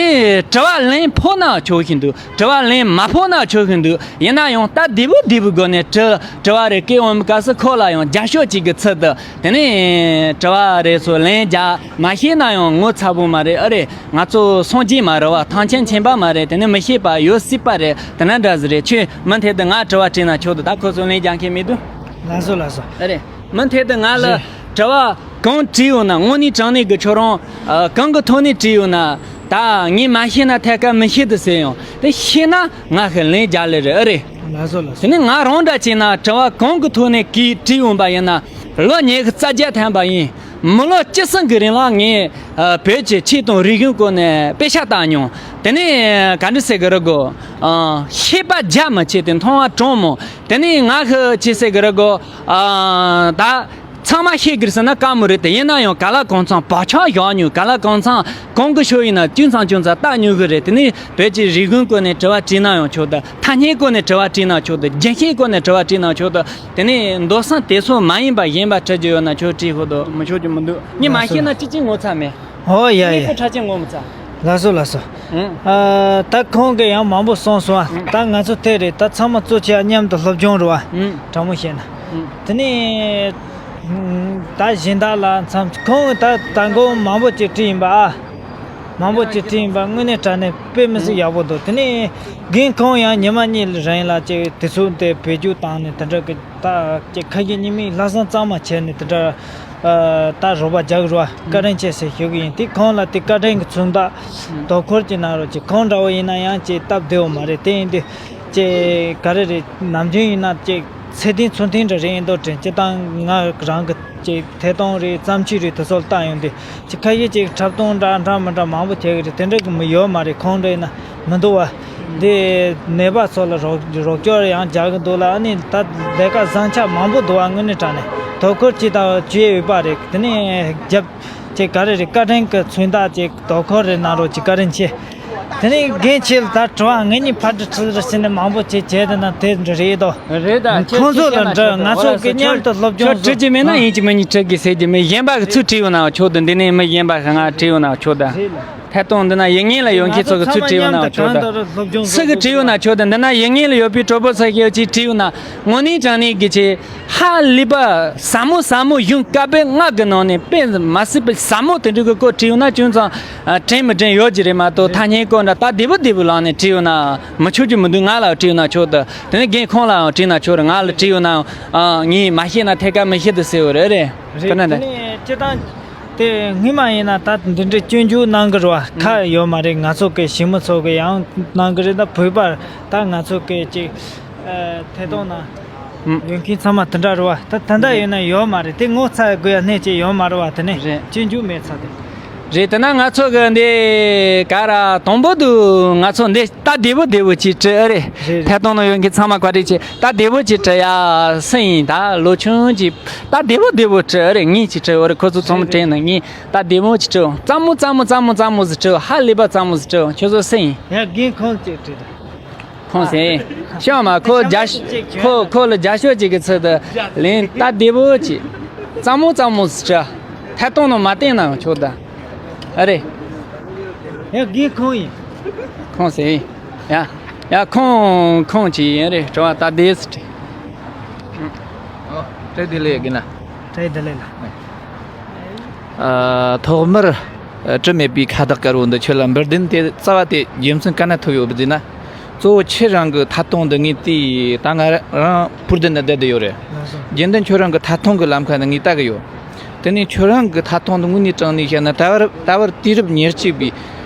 དྲི་བ་ལན་ཕོག་ན་ཆོག་གི་འདུག། དྲི་བ་ལན་མ་ཕོག་ན་ཆོག་གི་འདུག། ཡིན་ན་ཡང་སྟབས་བདེ་པོ་བདེ་པོའི་སྒོ་ནས་དྲི་དྲི་བ་རེ་བཀོད་འོང་བའི་སྐབས་སུ་ཁོ་ལ་ཡང་རྒྱབ་སྐྱོར་ཅིག་གི་ཚུལ་དུ། དེ་ནས་དྲི་བ་རེ་ཚོ་ལན་རྒྱག། མ་ཤེས་ན་ཡང་ངོ་ཚ་པོ་མ་རེད། ཨ་རེད། ང་ཚོ་སངས་རྒྱས་མ་རེད་བ། ཐང་ཆེན་ཆེན་པ་མ་རེད། དེ་ནས་མི་ཤེས་པ་ཡོད་སྲིད་པ་རེད། དེ་འདྲ་འདྲ་ཟིག་རེད། ཁྱོད་མུ་མཐུད་དུ་ང་དྲི་བ་དྲིས་ན་ཆོག་འདུག། ད་ཁོ་ཚོ་ལན་རྒྱག་མཁན་མི་འདུག། ལགས་སོ། ལགས་སོ། ཨ་རེད། མུ་མཐུད་དུ་ང་ལ་རེད། དྲི་བ་གང་དྲིས་ཡོང་ན། དངོས་གནས་དྲང་གནས་ཀྱི་ཁྱོད་རང་གང་གི་ཐོག་ནས་དྲིས་ཡོང་ན། ད་ངས་མ་ཤེས་ན་ཐད་ཀར་མི་ཤེས་དུ་ཟེར་ཡོང་། དེ་ཤེས་ན་ང་གིས་ལན་རྒྱག་ལེ་རེད། ཨ་རེད། ལགས་སོ། ལགས་སོ། དེ་ནས་ང་རང་འདྲ་བྱས་ན་དྲི་བ་གང་གི་ཐོག་ནས་གིས་དྲིས་ཡོང་པ་ཡིན་ན། ལོ་ཉི་ཤུ་རྩ་བརྒྱད་ཐམ་པ་ཡིན། མི་ལོ་བཅུ་གསུམ་གྱི་རིང་ལ་ངས། ཨ། བོད་ཀྱི་ཆོས་དང་རིག་གཞུང་སྐོར་ནས་དཔེ་ཆ་བལྟས་མྱོང་། དེ་ནས་ག་འདྲ་ཟེར་གི་རེད་གོ། ཨ། ཤེས་པ་རྒྱ་མི་ཆེ་སྟེ་མཐོང་བ་དྲང་མོ། དེ་ནས་ང་གིས་ཅི་ཟེར་གི་རེད་གོ། ཨ། ད་ཚང་མ་ཤེས་གི་རེད་ཟེར་ན་དཀའ་མོ་རེད་དེ། ཡིན་ན་ཡང་ག་ལ་གང་འཚམ་བག་ཆགས་བཞག་མྱོང་། ག་ལ་གང་འཚམ་གང་གི་ཕྱོགས་ཡིན་ན་ཅུང་ཙམ་ཅུང་ཙམ་བལྟ་མྱོང་གི་རེད། དེ་ནས་བོད་ཀྱི་རིག་གཞུང་སྐོར་ནས་དྲི་བ་དྲིས་ན་ཡང་ཆོག་ད། ཐ་སྙད་སྐོར་ནས་དྲི་བ་དྲིས་ན་ཆོག་ད། རྒྱུན་ཤེས་སྐོར་ནས་དྲི་བ་དྲིས་ན་ཆོག་ད། དེ་ནས་མདོ་སེམས་དེ་ཚོ་མ་ཡིན་པ་གཞན་པ་དྲི་རྒྱུ་ཡོད་ན་ཁྱོད་དྲིས་ཤོག་དང་། མི་ཆོག་རྒྱུ་མི་འདུག། ངས་མ་ཤེས་ན་ཅི་ཅི་ངོ་ཚ་མེད། ཨོ་ཡ་ཡ། ངས་ཁོ་ཁྲ་ཅན་ངོ་མི་ཚ། ལགས་སོ། ལགས་སོ། ཨང་། ཨ། ད་ཁོང་གིས་ཡང་མང་པོ་གསུངས་སོང་། ཨང་། ད་ང་ཚོ་དེ་རེད། ད་ཚང་མ་གཙོ་ཆེ་མཉམ་དུ་སློབ་སྦྱོང་རེད་བ། ཨང་། དྲང་མོ་བཤད་ན། ཨང་། དེ་ནས་ད་གཞན་དག་ལ་མཚམས་ཁོང་ད་ད་མགོ་མང་པོ་ཅིག་དྲིས་ཡིན་པ། ཨ། མང་པོ་ཅིག་དྲིས་ཡིན་པ་དངོས་གནས་དྲང་གནས་དཔེ་མི་སྲིད་ཡག་པོ་འདུག། དེ་ནས་རྒན་ཁོང་ཡང་ཉི་མ་གཉིས་རིང་ལ་ཅིག་དུས་ཚོད་དེ་བེད་སྤྱོད་བཏང་ནས་དེ་འདྲ་གི་ད་ཅིག་ཁ་ཞེ་གཉིས་མེད་ལྷག་བསམ་གཙང་མ་བྱས་ནས་དེ་འདྲ། ཨ། ད་རོགས་པ་རྒྱག་རོགས་བཀའ་དྲིན་ཆེ་ཟེར་ཞུ་གི་ཡིན། དེ་ཁོང་ལ་དེ་བཀའ་དྲིན་གྱི་མཚོན་རྟགས་དོ་ཁུར་གྱི་གནང་རོགས་གྱིས། ཁོང་འདྲ་བོ་ཡིན་ན་ཡང་ཅིག་སྟབས་བདེ་བོ་མ་རེད། དེ་ཡིན་དུས་ཅིག་ག་རེ་རེད། ནམ་རྒྱུན་ཡིན་ན་ཅིག་ཚད་ལྡན་ཚུལ་མཐུན་འདྲ་རེད། ཡིན་མདོག་དྲན་སྤྱིར་བཏང་ང་རང་གི་ཅིག་ཐད་གཏོང་རེད། བརྩམས་ཆོས་རེད། དེ་ཚོ་ལ་བལྟ་ཡོང་དུས་ཅིག་ཁ་ཤས་ཅིག་འཁྲབ་སྟོན་འདྲ་འདྲ་མི་འདྲ་མང་པོ་བྱེད་གི་རེད། དེ་འདྲ་གི་མི་ཡོད་མ་རེད། ཁོང་འདྲ་ཡིན་ན་མི་འདུག་བ། འདི་ནད་པ་ཚོ་ལ་རོགས་རོགས་སྐྱོར་ཡང་རྒྱག་གི་འདུག་ལ། ཨ་ནི་ད་ལས་ཀ་བཟང་ཆ་མང་པོ་འདུག་བ། དངོས་གནས་དྲང་གནས་དོ་ཁུར་གྱིས་དང་བྱེད་འོས་པ་རེད། དེ་ནས་རྒྱབ་ཅིག་ག་རེ་རེད། བཀའ་དྲིན་གྱི་མཚོན་རྟགས་ཅིག་དོ་ཁུར་རེ་གནང་རོགས་གྱིས། བཀའ་དྲིན་ཆེ། དེ་ནས་རྒན་ཁྱེད་ལ་ད་དྲི་བ་ངེད་གཉིས་ཕར་དྲི་ཁྲིད་རེ་བྱས་ནས་མང་པོ་ཅིག་བྱས་དེ་ན་དེ་འདྲ་རེད་དོ། རེད་ད། ཁྱེད་ཁོང་ཚོ་ལ་ཁྱེད་འདྲི། ང་ཚོ་གི་མཉམ་དུ་སློབ་སྦྱོང་ཁྱོད་དྲི་རྒྱུ་མེད་ན་ཡིན་གཅིག་མིན་གཉིས་དྲི་གི་ཟེར་གྱི་མེད། གཞན་པ་གི་ཚུར་དྲི་ཡོང་ན་ཆོག་དོ། འདི་ནས་མི་གཞན་པ་ང་དྲི་ཡོང་ན་ཆོག་ད། རེད་ལ། ཐད་གཏོང་འདི་ན་ཡིན་ངེས་ལ་ཡོད་མཁན་ཚོ་གི་ཚུར་བྲིས་ཡོད་ན་ཆོག་ད། སུ་གི་བྲིས་ཡོད་ན་ཆོག་ད། འདི་ན་ཡིན་ངེས་ལ་ཡོད་པའི་གྲོགས་པོ་ཚོ་ཞིག་ཅིག་བྲིས་ཡོད་ན། དངོས་གནས་དྲང་གནས་གི་ཆེ་ཧ་ལས་པ་ཟབ་མོ་ཟབ་མོ། གཞུང་བཀའ་པོད་ལྔ་གི་ནང་ནས་དཔེ་མ་སྲིད་པའི་ཟབ་མོ་དེ་འདྲ་གི་སྐོར་བྲིས་ཡོད་ན་ཅུང་ཙམ་དྲན་མི་དྲན་ཡོད་ཀྱི་རེད་མ་གཏོགས། ཐ་སྙད་སྐོར་འདྲ་ད་བདེ་པོ་བདེ་པོ་ལངས་ནས་བྲིས་ཡོད་ན་མི་ཆོག་རྒྱུ་མི་འདུག་ང་ལ་བྲིས་ཡོད་ན་ཆོག་ད། དེ་ནས་རྒན་ཁོང་ལའང་བྲིས་ན་ཆོག་རེད། ང་ལ་བྲིས་ཡོད་ན་ངས་མ་ཤེས་ན་ཐད་ཀར་མི་ཤེས་དུ་ཟེར་བ་རེད། རེད། རེད། ཁོ་ན་དེ་ནས་སྤྱིར་བཏང་དེ་སྔོན་མ་ཡིན་ན་ད་འདི་འདྲའི་སྐྱོན་བརྗོད་གནང་གི་རེད་བ། ཁ་ཡོད་མ་རེད། ང་ཚོ་གི་ཞི་མི་ཚོ་གི་ཡང་གནང་གི་རེད། ད་བོད་པར་ད་ང་ཚོ་གི་ཅིག་ཐད་གཏོང་ན་ཡོད་མཁན་ཚང་མ་དེ་འདྲ་རེད་བ། ད་ད་ལྟ་ཡིན་ན་ཡོད་མ་རེད། དེ་ངོ་ཚ་དགོས་ཡ་གནས་ཅིག་ཡོད་མ་རེད་བ། དེ་ནས་རེད། སྐྱོན་བརྗོད་མེད་ཚ་དེ། རེད། དེ་ན་ང་ཚོ་གི་འདི་ག་ར་དང་པོ་དུ་ང་ཚོ་འདི་ད་བདེ་པོ་བདེ་པོ་ཅིག་བྲིས་ཨ་རེད། རེད། རེད། ཐད་གཏོང་ན་ཡོད་མཁན་ཚང་མ་བཀའ་དྲིན་ཆེ། ད་བདེ་པོ་ཅིག་བྲིས་ཡ་སུ་ཡིན་ད་ལོ་ཆུང་ཅིག་ད་བདེ་པོ་བདེ་པོ་བྲིས་ཨ་རེད། ངས་ཅིག་བྲིས་ཨ་རེད། ཁོ་ཚོ་ཚང་མ་དྲན་ན་ངས་ད་བདེ་མོ་ཅིག་བྲིས། གཙང་མོ་གཙང་མོ་གཙང་མོ་གཙང་མོ་ཟིག་བྲིས། ཧ་ལས་པ་གཙང་མོ་ཟིག་བྲིས། ཁྱོད་ཚོ་སུ་ཡིན། ཡ་རྒན་ཁོང་ཅིག་བྲིས་ད། ཁོང་སེ། ཤོག་མ་ཁོ་རྒྱ་ཤོ་ཁོ་ཁོ་ལ་རྒྱ་ཤོ་ཅིག་གི་ཚུལ་དུ་ལན་ད་བདེ་པོ་ཅིག་གཙང་མོ་གཙང་མོ་ཟིག་བྲིས། ཐད་གཏོང་ནང་མ་བསྟན་ན་ཆོག་ད། ཨ་རེད། ཡ་རྒན་ཁོང་ཡིན། ཁོང་སེ། ཡ། ཡ་ཁོང་ཁོང་ཅིག་ཡིན་རེད། བྲོ་བ་ད་བདེ་སི་བྲིས། ཨོ། བཀྲ་བདེ་ལེགས་རྒན་ལགས། བཀྲ་བདེ་ལེགས་ལགས། ཨ། ཐོག་མར་ཨ། དྲི་མེད་པའི་ཁ་བཏགས་དཀར་པོ་འདི་ཁྱོད་ལ་འབུལ་བདུན་དེ་རྩ་བ་དེ་རྒྱུ་མཚན་ག་ན་ཐུག་ཡོད་པ་ཟེར་ན། གཙོ་བོ་ཁྱེད་རང་གི་ཐད་གཏོང་འདི་ངས་དེ་ད་ང་རང་པུར་འདི་ནས་བསྡད་བསྡད་ཡོད་རེད། རྒྱུན་ལྡན་ཁྱོད་རང་གི་ཐད་གཏོང་གི་ལམ་ཁ་ནས་ངས་ལྟ་གི་ཡོད། དེ་ནས་ཁྱོད་རང་གི་ཐད་གཏོང་འདི་དངོས་གནས་དྲང་གནས་བཤད་ན་ད་བར་ད་བར་དུས་རབས་ཉེར་གཅིག་པའི་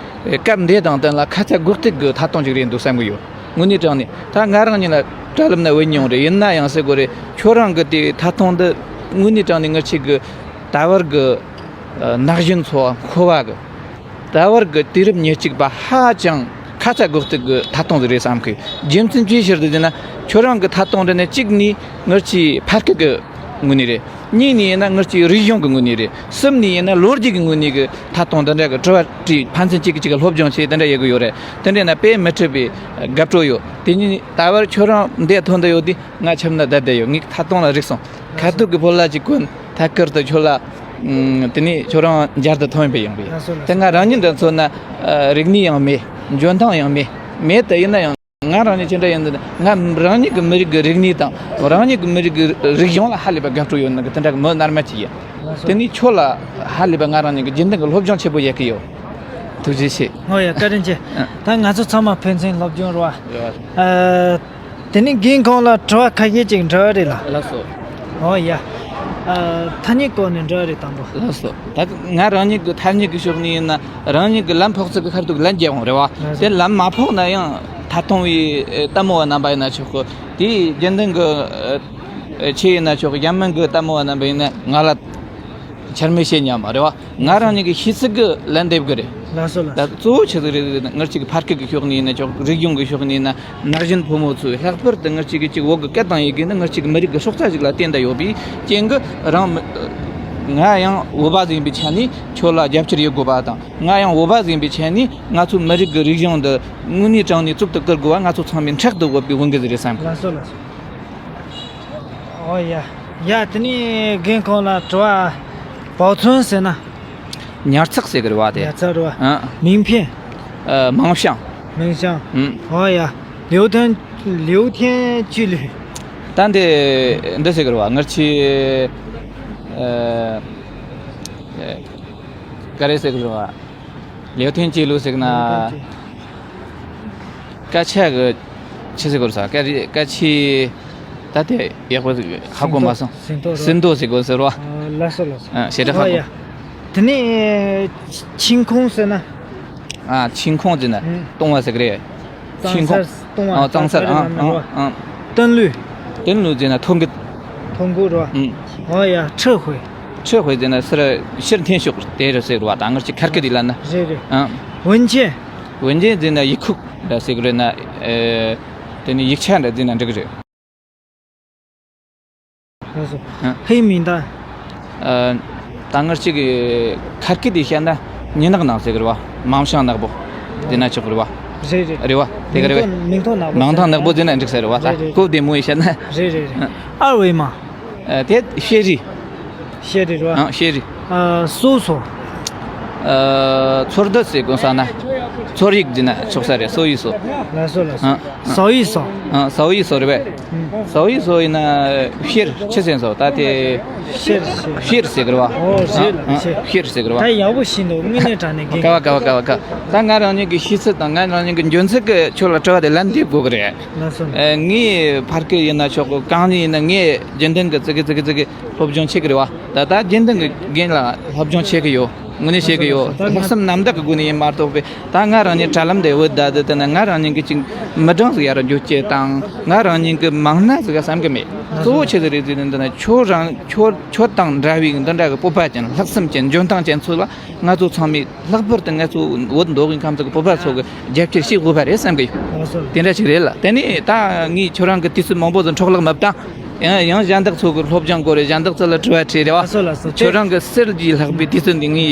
སྐབས་འདི་དང་བསྟུན་ལ་ཁ་ཚ་དགོས་གཏུག་གི་ཐད་གཏོང་ཅིག་རེད་འདུག་བསམ་གི་ཡོད། དངོས་གནས་དྲང་གནས་ད་ང་རང་ཉིད་ལ་དྲ་ལམ་ན་བུད་མྱོང་རེད། ཡིན་ན་ཡང་ཟེར་དགོས་རེད། ཁྱོད་རང་གི་དེ་ཐད་གཏོང་འདི་དངོས་གནས་དྲང་གནས་ངར་ཆེ་གི་ད་བར་གི་ན་གཞོན་ཚོ་མཁོ་བ་གི་ད་བར་གི་དུས་རབས་ཉེར་གཅིག་པ་ཧ་ཅང་ཁ་ཚ་དགོས་གཏུག་གི་ཐད་གཏོང་ཟིག་རེད་བསམ་གི། རྒྱུ་མཚན་ཅིའི་ཕྱིར་དུ་ཟེར་ན་ཁྱོད་རང་གི་ཐད་གཏོང་འདི་ནི་གཅིག་ནི་ངར་ཆེ་ཕ་སྐད་གི་དངོས་གནས་རེད། གཉིས་ནས་ཡིན་ན་ངར་གྱི་རིག་གཞུང་གི་ངོས་ནས་རེད། གསུམ་ནས་ཡིན་ན་ལོ་རྒྱུས་ཀྱི་ངོས་ནས་གི་ཐད་གཏོང་འདི་འདྲ་གི་དྲི་བ་དྲིས། ཕན་ཚུན་གཅིག་གིས་གཅིག་གི་སློབ་སྦྱོང་བྱས་དེ་འདྲ་ཡོད་གི་ཡོད་རེད། དེ་འདྲ་ན་དཔེ་མི་སྲིད་པའི་དགའ་སྤྲོ་ཡོད། དེ་ནས་ད་བར་ཁྱོད་རང་འདིར་ཐོན་བསྡད་ཡོད་དུས་ང་ཁྱིམ་ན་བསྡད་བསྡད་ཡོད། ངས་ཐད་གཏོང་ལ་རིག་སོང་། ཁ་ཐུག་གི་ཕོ་ལ་ཅིག་གོན་ཐད་ཀར་དུ་ཁྱོད་ལ་ཨུམ། དེ་ནས་ཁྱོད་རང་མཇལ་དུ་ཐོན་པའི་ཡོང་གི་ཡོད། དེ་ང་རང་ཉིད་འདྲ་མཚོན་ན་ཨ། རིག་གནས་ཡང་མེད། འཇོན་ཐང་ཡང་མེད། མེད་དེ་ཡིན་ན་ཡང་། ང་རང་ཉིད་ཅི་འདྲ་ཡིན་འདི་ང་རང་ཉིད་ཀྱི་མི་རིགས་ཀྱི་རིག་གནས་དང་རང་ཉིད་ཀྱི་མི་རིགས་ཀྱི་རིག་གཞུང་ལ་ཧ་ལས་པ་དགའ་སྤྲོ་ཡོད་ནི་གི་དེ་འདྲ་གི་མི་རྣལ་མ་ཅིག་ཡིན། དེ་ནས་ཁྱོད་ལ་ཧ་ལས་པ་ང་རང་ཉིད་ཀྱི་རྒྱུན་ལྡན་གྱི་སློབ་སྦྱོང་ཆེན་པོ་ཡོད་ཀྱི་ཡོད། ཐུགས་རྗེ་ཆེ། ཨོ་ཡ། བཀའ་དྲིན་ཆེ། ཨ། ད་ང་ཚོ་ཚང་མ་ཕན་ཚུན་སློབ་སྦྱོང་རེད་བ། རེད་བ། ཨ། དེ་ནས་རྒན་ཁོང་ལ་དྲི་བ་ཁ་ཤས་ཅིག་འདྲི་བ་རེད་ལ། ལགས་སོ། ཨོ་ཡ། ཨ། ཐ་སྙད་སྐོར་ནས་འདྲི་བ་རེད་དང་པོ། ལགས་སོ། ད་ང་རང་ཉིད་ཀྱི་ཐ་སྙད་ཀྱི་ཕྱོགས་ནས་ཡིན་ན་རང་ཉིད་ཀྱི་ལམ་ཕོག་ཚུལ་གྱི་ཁར་ཐུག་ལན་རྒྱག་འོང་རེད་བ། ལགས་སོ། དེ་ལམ་མ་ཕོག་ན་ཡང་ཐད་གཏོང་བའི་ལྟད་མོ་བ་རྣམ་པ་ཡིན་ན་ཆོག་གི། དེའི་རྒྱུན་ལྡན་གྱི་ཨ། ཆོས་ཡིན་ན་ཆོག་གི། འཇར་མན་གྱི་ལྟད་མོ་བ་རྣམ་པ་ཡིན་ན་ང་ལ་འཆར་མེད་བཤད་ཉམས་རེད་བ། ང་རང་ཉིད་ཀྱི་ཤེས་ཚད་ཀྱི་ལན་འདེབས་ཀྱི་རེད། ལགས་སོ་ལགས་སོ། ད་གཙོ་བོ་ཆི་ཟིག་རེད་ཟེར་ན་ངར་གཅིག་གི་ཕ་སྐད་ཀྱི་ཕྱོགས་ནས་ཡིན་ན་ཆོག་རིག་གཞུང་གི་ཕྱོགས་ནས་ཡིན་ན་ན་གཞོན་ཕོ་མོ་ཚོས་ལྷག་པར་དུ་ངར་གཅིག་གི་གཅིག་བོད་ཀྱི་སྐད་དང་ཡི་གེ་ནི་ངར་གཅིག་གི་མི་རིགས་ཀྱི་སྲོག་རྩ་ཞིག་ལ་བརྟེན་ད་ཡོད་པའི་རྐྱེན་གྱིས་རང་མི་ང་ཡང་བོད་པ་ཟིག་ཡིན་པའི་ཆ་ནས་ཁྱོད་ལ་རྒྱབ་སྐྱོར་ཡོད་དགོས་པ་དང་། ང་ཡང་བོད་པ་ཟིག་ཡིན་པའི་ཆ་ནས་ང་ཚོའི་མི་རིགས་ཀྱི་རིག་གཞུང་འདི་དངོས་གནས་དྲང་གནས་གཙུག་ཏུ་བཀུར་དགོས་པ་ང་ཚོ་ཚང་མས་མཁྲེགས་སུ་དགོས་པའི་དབང་གིས་རེད་བསམ། ལགས་སོ་ལགས་སོ། ཨོ་ཡ། ཡ་དེ་ནས་རྒན་ཁོང་ལ་དྲི་བ། 保存ཟེར་ན། ཉར་ཚགས་ཟེར་གི་རེད་བ་དེ། ཉར་ཚགས་རེད་བ། ཨ། 名片། ཨ། 盲箱། 盲箱། ཨུམ། ཨོ་ཡ། 留存། 留存记录། ད་འདི་འདི་ཟེར་གི་རེད་བ། ངར་ཆེ། ཨ། ག་རེ་ཟེར་གི་རེད་བ། 聊天记录ཟེར་ན། སྐད་ཆ་གི་ཆི་ཟེར་དགོས་ས། སྐད་རིགས་སྐད་ཆའི་ད་དེ་ཡག་པོ་ཧ་གོ་མ་སོང་། ཟིན་ཐོ་ཟིན་ཐོ་ཟེར་དགོས་ཟེར་བ། ལགས་སོ་ལགས་སོ། ཨ། ཞེ་དྲག་ཧ་གོ། ཨོ་ཡ། དེ་ནས་ཆིན་ཁོང་ཟེར་ན། ཨ། ཆིན་ཁོང་ཟེར་ན་ཨུ། གཏོང་བ་ཟེར་གི་རེད། ཆིན་ཁོང་། གཏོང་བ། ཨ། གཙང་སར། ཨ། ཨ། ཨ། 登录། 登录ཟེར་ན་ཐོ་འགོད། ཐོ་འགོད་རེད་བ། ཨུ། ཨོ་ཡ། 撤回། 撤回ཟེར་ན་ཕྱིར་འཕྱོག་ཟེར་བ་དེ་རེད་ཟེར་བ་དང་ངར་གྱི་ཁ་སྐད་དེ་ལ་ན། རེད་རེད། ཨང་། 文件། 文件ཟེར་ན་ཡིག་ཁུག་འདྲ་ཟེར་གི་རེད་ན། ཨེ། དེ་ནི་ཡིག་ཆ་འདྲ་ཟེར་ན་འགྲིག་གི་རེད། ལགས་སོ། ཨང་། 黑名单། เอ่อ། ད་ངར་གཅིག་གི་ཁ་སྐད་དེ་བཤད་ན་མྱི་ནག་ནག་ཟེར་གི་རེད་བ། 盲箱ནག་པོ་ཟེར་ན་ཆོག་གི་རེད་བ། རེད་རེད། རེད་བ། དེ་ག་རེད་བ། མིང་ཐོ་ནག་པོ། མིང་ཐོ་ནག་པོ་ཟེར་ན་འགྲིག་ས་རེད་བ། ད་རེད་རེད། ཁོ་བདེ་མོ་ཡིས་བཤད་ན། རེད་རེད་རེད། 二维码། ཨ། དེ་བཤད་རིས། བཤད་རིས་རེད་བ། ཨང་། བཤད་རིས། ཨ། 搜索། ཨ། ཚོར་སྡུད་ཟེར་དགོས་ས་ན། ཚོར་ཡིག་བྲིས་ན་ཆོག་ས་རེད། སོ་ཡིག་སོ། ལགས་སོ་ལགས་སོ། ཨ། སོ་ཡིག་སོ། ཨ། སོ་ཡིག་སོ་རེད་པས། ཨུ། སོ་ཡིག་སོ་ཡིན་ན་ཕྱིར་ཆི་ཟེར་སོ་ད་དེ། ཕྱིར་ཕྱིར། ཕྱིར་ཟེར་གི་རེད་པ། ཨོ་རེད་ལ། ཨ། ཕྱིར། ཕྱིར་ཟེར་གི་རེད་པ། ད་ཡག་པོ་ཤེས་འདུག་དངོས་གནས་དྲང་གནས་དགེ། ཀ་བ་ཀ་བ་ཀ་བ་ཀ། ད་ང་རང་ཉིད་ཀྱི་ཤེས་ཚུལ་དང་ང་རང་ཉིད་ཀྱི་འཇོན་ཚུལ་གྱི་ཕྱོགས་ལ་དྲི་བ་དེ་ལན་འདེབས་དགོས་གི་རེད། ལགས་སོ། ཨ། ངས་ཕ་གི་ཡིན་ན་ཆོག་གི། གང་ཡིན་ན་ངས་རྒྱུན་ལྡན་གྱི་ཙི་གེ་ཙི་གེ་ཙི་གེ་སློབ་སྦྱོང་བྱེད་གི་རེད་པ། ད་ལྟ་རྒྱུན་ལྡན་གྱི་རྒན་ལ་སློབ་སྦྱོང་བྱེད་གི་ཡོད། དངོས་གནས་བྱེད་གི་ཡོད། ལྷག་བསམ་རྣམ་དག་གི་སྒོ་ནས་ཡིན་མ་གཏོགས་པའི། ད་ང་རང་ཉིད་དྲ་ལམ་དེ་བུད་བསྡད་དེ། དེ་ནས་ང་རང་ཉིད་ཀྱི་ཅིག་མི་གྲངས་ཟིག་ཡར་འགྱོ་རྒྱུ་དང་། ང་རང་ཉིད་ཀྱི་མང་སྣ་ཟིག་བསམ་གི་མེད། གཙོ་བོ་ཆི་ཟིག་རེད་ཟེར་ན། འདི་ན་ཁྱོད་རང་ཁྱོད་ཁྱོད་དང་འདྲ་བའི་འདི་འདྲ་གི་སྤོབས་པ་ཅན། ལྷག་བསམ་ཅན། འཇོན་ཐང་ཅན་ཚོ་ལ་ང་ཚོ་ཚང་མས། ལྷག་པར་དུ་ང་ཚོ་བོད་མདོ་དབུས་ཁམས་གསུམ་གྱི་བོད་པ་ཚོ་གི་རྒྱབ་སྐྱོར་བྱེད་དགོས་པ་རེད་བསམ་གི་ཡོད། ལགས་སོ། དེ་འདྲ་ཞིག་རེད་ལ། དེ་ནས་ད་ངས་ཁྱོད་རང་གི་དུས་ཚོད་མང་པོ་ཟིག་འཕྲོ་བརླག་མི་བཏང་། ཡང་ཡང་གཞན་དག་ཚོ་གི་སློབ་སྦྱོང་དགོས་རེད། གཞན་དག་ཚོ་ལ་དྲི་བ་དྲིས་རེད་པ། ལགས་སོ་ལགས་སོ། ཁྱོད་རང་གི་གསེར་གྱིས་ལྷག་པའི་དུས་ཚོད་འདི་ངས་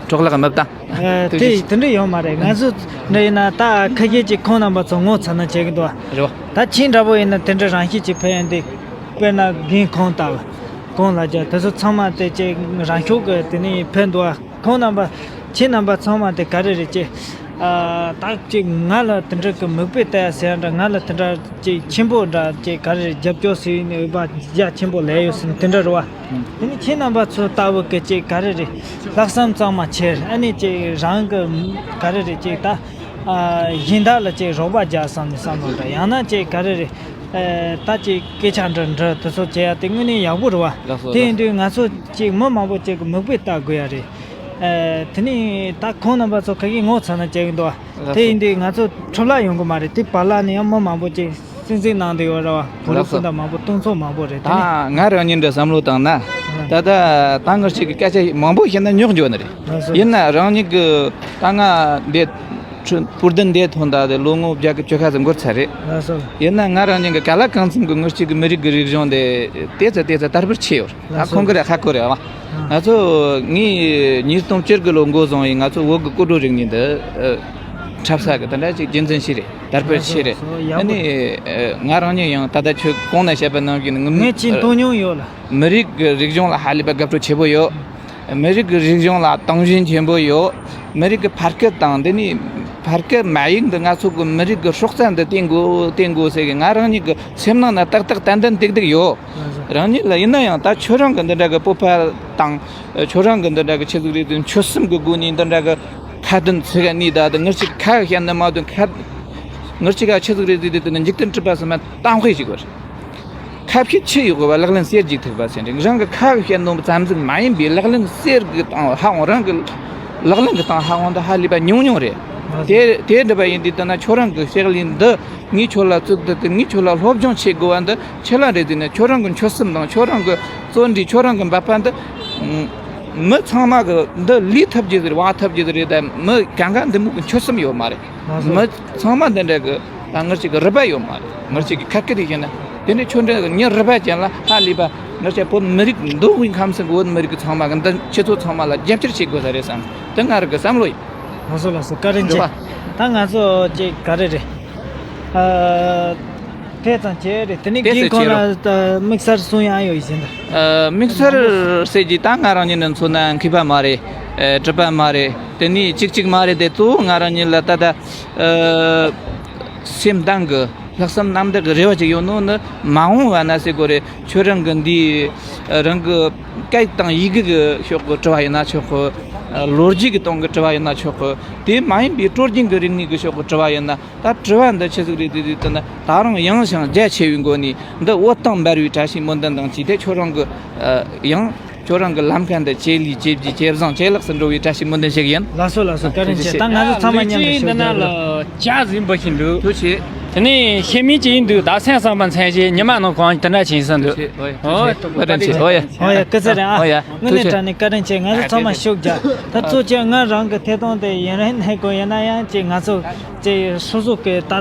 འཕྲོ་བརླག་མི་བཏང་། ཨ། དེ་དེ་འདྲ་ཡོད་མ་རེད། ང་ཚོ་འདྲ་ཡིན་ན་ད་ཁ་ཤས་ཅིག་ཁོང་རྣམ་པ་ཚོ་ངོ་ཚ་ན་བྱེད་གི་འདུག་པ། རེད་པ། ད་ཁྱེད་འདྲ་པོ་ཡིན་ན་དེ་འདྲ་རང་བཞིན་ཅིག་ཕན་ཡོན་འདི། དཔེར་ན་རྒན་ཁོང་ལྟ་བུ། ཁོང་ལ་རྒྱ་དེ་ཚོ་ཚང་མ་དེ་ཅིག་རང་ཤུགས་ཀྱིས་དེ་ནས་ཕན་འདུག་པ། ཁོང་རྣམ་པ། ཁྱེད་རྣམ་པ་ཚང་མ་དེ་ག་རེ་རེད་ཅེ། ཨ། ད་ཅིག་ང་ལ་དེ་འདྲ་གི་མིག་དཔེ་ལྟ་ཡ་ཟེར་ཡ་འདྲ། ང་ལ་དེ་འདྲ་ཅིག་ཆེན་པོ་འདྲ་ཅིག་ག་རེ་རེད། རྒྱབ་སྐྱོར་ཟེར་ནས་འོས་པ་རྒྱ་ཆེན་པོ་ལས་ཡོད་ཟེར་ནས་དེ་འདྲ་རེད་པ། ཨུ། དེ་ནི་ཁྱེད་རྣམ་པ་ཚོ་ལྟ་བུ་གི་ཅིག་ག་རེ་རེད། ལྷག་བསམ་གཙང་མ་ཆེར། ཨ་ནི་ཅིག་རང་གི་ག་རེ་རེད། ཅིག་ད། ཨ། གཞན་དག་ལ་ཅིག་རོགས་པ་རྒྱག་བསམ་ནས་བསམ་བློ་འདྲ། ཡང་ན་ཅིག་ག་རེ་རེད། ཨ། ད་ཅིག་སྐད་ཆ་འདྲ་འདྲ་དེ་ཚོ་བྱེད་ཡ་དེ་དངོས་གནས་ཡག་པོ་རེད་པ། ལགས་སོ། དེ་ཡིན་དུས་ང་ཚོ་ཅིག་མི་མང་པོ་ཅིག་གི་མིག་དཔེ་ལྟ་དགོས་ཡ་རེད། ཨ། དེ་ནས་ད་ཁོང་རྣམ་པ་ཚོ་ཁ་ཤས་ངོ་ཚ་ན་བྱེད་གི་འདུག་པ། ལགས་སོ། དེ་ཡིན་དུས་ང་ཚོ་འཕྲོ་བརླག་ཡོང་གི་མ་རེད། དེ་བར་ལ་ནས་ཡང་མི་མང་པོ་ཅིག་སེམས་གསོ་གནང་བསྡད་ཡོད་རེད་པ། བོད་ལུགས་ལགས་སོ། སུ་འདྲ་མང་པོ་སྟོང་ཚོ་མང་པོ་རེད། དེ་ནས། ད་ང་རང་ཉིད་འདྲ་བསམ་བློ་བཏང་ན། ཨ། ད་ལྟ་ད་ང་ཅིག་གི་སྐད་ཆ་མང་པོ་བཤད་ན་རྙོག་འགྲོ་ནི་རེད། ལགས་སོ། ཡིན་ན་རང་ཉིད་ཀྱི་ད་ང་འདི་ཁྲི་སྤུར་ལྡན་འདི་ཐོན་ད་དེ་ལོ་ངོ་བརྒྱད་ཀྱི་བཅུ་ཁ་ཙམ་འགོར་ཚར་རེད། ལགས་སོ། ཡིན་ན་ང་རང་ཉིད་ཀྱི་ག་ལ་གང་འཚམ་གྱི་ང་ཅིག་གི་མི་རིགས་ཀྱི་རིག་གཞུང་དེ་ཏོག་ཙམ་ཏོག་ཙམ་དར་སྤེལ་བྱས་ཡོད། ད་ལགས་སོ། ཁོང་གི་ར་ཧ་གོ་རེད་པ། ཨ། ང་ཚོ་ངས་ཉིས་སྟོང་བཅུ་དགུ་ལོ་འགོ་བཟུང་ཡིན། ང་ཚོ་བོད་ཀྱི་སྐད་འགྲོ་རིག་གནས་འདི། ཨ། འཁྲབ་ས་གི་དེ་འདྲ་ཅིག་རྒྱུན་འཛིན་བྱས་རེད། དར་སྤེལ་བྱས་རེད། ལགས་སོ། ཡག་པོ། ཨ་ནི། ཨ། ང་རང་ཉིད་ཡང་ད་ལྟ་ཁྱོད་གོང་ནས་བཤད་པ་ནང་བཞིན་ངས་ངས་ཅིག་མཐོང་མྱོང་ཡོད་ལ། མི་རིགས་ཀྱི་རིག་གཞུང་ལ་ཧ་ལས་པ་དགའ་སྤྲོ་ཆེ་པོ་ཡོད། མི་རིགས་ཀྱི་རིག་གཞུང་ལ་དང་ཞེན་ཆེན་པོ་ཡོད། མི་རིགས་ཀྱི་ཕ་སྐད་དང་། འདི་ནི་ཕ་སྐད་མ་ཡིག་འདི་ང་ཚོ་གི་མི་རིགས་ཀྱི་སྲོག་རྩ་འདི་བརྟེན་དགོས་བརྟེན་དགོས་ཟེར་གི་ང་རང་ཉིད་ཀྱི་སེམས་ནང་ན་ཏག་ཏག་ཏན་ཏན་ཏིག་ཏིག་ཡོད། རང་ཉིད་ལ་ཡིན་ན་ཡང་ད་ཁྱོད་རང་གི་འདི་འདྲ་གི་སྤོབས་པ་དང་། ཁྱོད་རང་གི་འདི་འདྲ་གི་ཆི་ཟིག་རེད་དེ། ཆོད་སེམས་ཀྱི་སྒོ་ནས་འདི་འདྲ་གི་ཁ་འདོན་ཚིག་ག་ནི་ད་དེ་ངར་ཅིག་ཁ་བཤད་ན་མ་དོན་ཁ། ངར་ཅིག་ག་ཆི་ཟིག་རེད་དེ། དེ་ནི་འཇིག་རྟེན་གྲུབ་པ་སུ་མ་གཏམ་དཔེ་ཞིག་གོ། ཁ་བཤད་ཆི་ཡོད་གོ་བ། ལག་ལེན་གསེར་གྱིས་ཐུག་པ་ཟེར་འདྲ། རང་གི་ཁ་བཤད་ནོ་ཙམ་ཟིག་མ་ཡིན་པའི་ལག་ལེན་གསེར་གྱི་སྟེང་ཧ་འོང་། རང་གི་ལག་ལེན་གྱི་སྟེང་ཧ་འོང་དེ་ཧ་ལས་པ་ཉུང་ཉུང་རེད། དེ་དེ་འདྲ་པ་ཡིན་དུས་ད་ན་ཁྱོད་རང་གི་ཕྱག་ལས་འདི། ངས་ཁྱོད་ལ་གཙུག་ཏུ་བཀུར། ངས་ཁྱོད་ལ་སློབ་སྦྱོང་བྱེད་དགོས་པ་འདི་ཆི་ལ་རེད་ཟེར་ན། ཁྱོད་རང་གི་ཆོད་སེམས་དང་ཁྱོད་རང་གི་བརྩོན་འགྲུས། ཁྱོད་རང་གི་འབད་པ་འདི། ཨ། མི་ཚང་མ་གི་འདི་ལས་ཐུབ་རྒྱུ་ཟེར། བ་ཐུབ་རྒྱུ་ཟེར་རེད། ད་མི་གང་ག་འདི་མོ་གི་ཆོད་སེམས་ཡོད་མ་རེད། ལགས་སོ། མི་ཚང་མ་འདི་འདྲ་གི་ད་ངར་ཅིག་གི་རུས་པ་ཡོད་མ་རེད། ངར་ཅིག་གི་ཁ་སྐད་དེ་བཤད་ན། དེ་འདྲ་ཁྱོད་འདྲ་གི་མྱི་རུས་པ་ཅན་ལ་ཧ་ལས་པ། ངར་ཅིག་བོད་མི་རིགས་མདོ་དབུས་ཁམས་གསུམ་གི་བོད་མི་རིགས་ཀྱི་ཚང་མ་གི་འདི་ཁྱེད་ཚོ་ཚང་མ་ལ་རྒྱབ་སྐྱོར་བྱེད་དགོས་ས་རེད་བསམ། དེ་ང་རང་གི་བསམ་བློ་ཡིན། ལགས་སོ་ལགས་སོ། བཀའ་དྲིན་ཆེ། འགྲོ་བ། ད་ང་ཚོ་ཅིག་ག་རེ་རེད། ཨ། དེ་ཙམ་བྱས་རེད། དེ་ནས་དེ་རྒན་ཙམ་ཁོང་བྱས་རོགས། ལ་ད་དམིགས་བསལ་གསུང་ཡག་ཡོད་ཡིན་ཟེར་ན། ཨ། དམིགས་བསལ་ཟེར་གྱི་ད་ང་རང་ཉིད་ནས་མཚོན་ན་མཁས་པ་མ་རེད། ཨ། གྲུབ་པ་མ་རེད། དེ་ནས་གཅིག་གཅིག་མ་རེད་དེ། གཙོ་བོ་ང་རང་ཉིད་ལ་ད་ལྟ། ཨ། སེམས་གཏིང་གི་ལྷག་བསམ་རྣམ་དག་གི་རེ་བ་ཅིག་ཡོད་ནོ་ནི། མ་འོངས་པ་ན་ཟེར་དགོས་རེད། ཁྱོད་རང་གི་འདི་རང་གི་སྐད་དང་ཡི་གེ་གི་ཕྱོགས་གི་དྲི་བ་ཡིན་ན་ཆོག་གི། ལོ་རྒྱུས་ཀྱི་སྟེང་གི་དྲི་བ་ཡིན་ན་ཆོག་གི། དེ་མ་ཡིན་པའི་སྲོལ་རྒྱུན་གྱི་རིག་གནས་ཀྱི་ཕྱོགས་གི་དྲི་བ་ཡིན་ན། ད་དྲི་བ་འདི་ཆི་ཟིག་རེད་དེ་དེ་ལྟ་ན། ད་རུང་ཡངས་ཤིང་རྒྱ་ཆེ་བའི་སྒོ་ནས་འདི་འོད་དང་འབར་བའི་བཀྲ་ཤིས་སྨོན་འདུན་དང་བཅས་ཏེ། ཁྱོད་རང་གི། ཨ། ཡང་ཁྱོད་རང་གི་ལམ་ཁ་འདི་ཇེ་ལེགས་ཇེ་བརྗིད་ཇེ་བཟང་ཇེ་ལེགས་སུ་འགྲོ་བའི་བཀྲ་ཤིས་སྨོན་འདུན་ཞིག་ཡིན། ལགས་སོ་ལགས་སོ། བཀའ་དྲིན་ཆེ། ད་ང་ཚོ་ཚང་མ་མཉམ་དུ་ལེགས་བཤད་འདི་ན་ལ་ཇ་ཟིན་པ་ཞིག་འདུག་ཐུགས་རྗེ་ཆེ། དེ་ནས་ཤེས་མིན་ཅི་ཡིན་འདུག་ད་སེམས་བསམ་པ་མཚན་ཞེས་ཉི་མ་ནང་གང་དེ་འདྲ་ཆེ་ཡིན་བསམ་འདུག་ཐུགས་རྗེ་ཆེ། ཨོ་ཡ། བཀའ་དྲིན་ཆེ། ཨོ་ཡ། ཨོ་ཡ། སྐུ་ཚེ་རིང་ཨ། ཨོ་ཡ། དངོས་གནས་དྲང་གནས་བཀའ་དྲིན་ཆེ། ང་ཚོ་ཚང་མ་ཤུགས་རྒྱག་ད་གཙོ་ཆེ་ང་རང་གི་ཐད་གཏོང་དེ་ཡུན་རིང་གནས་དགོས་ཡིན་ན་ཡང་ཅིག་ང་ཚོ་ཅིག་སོ་སོ་གི་ད་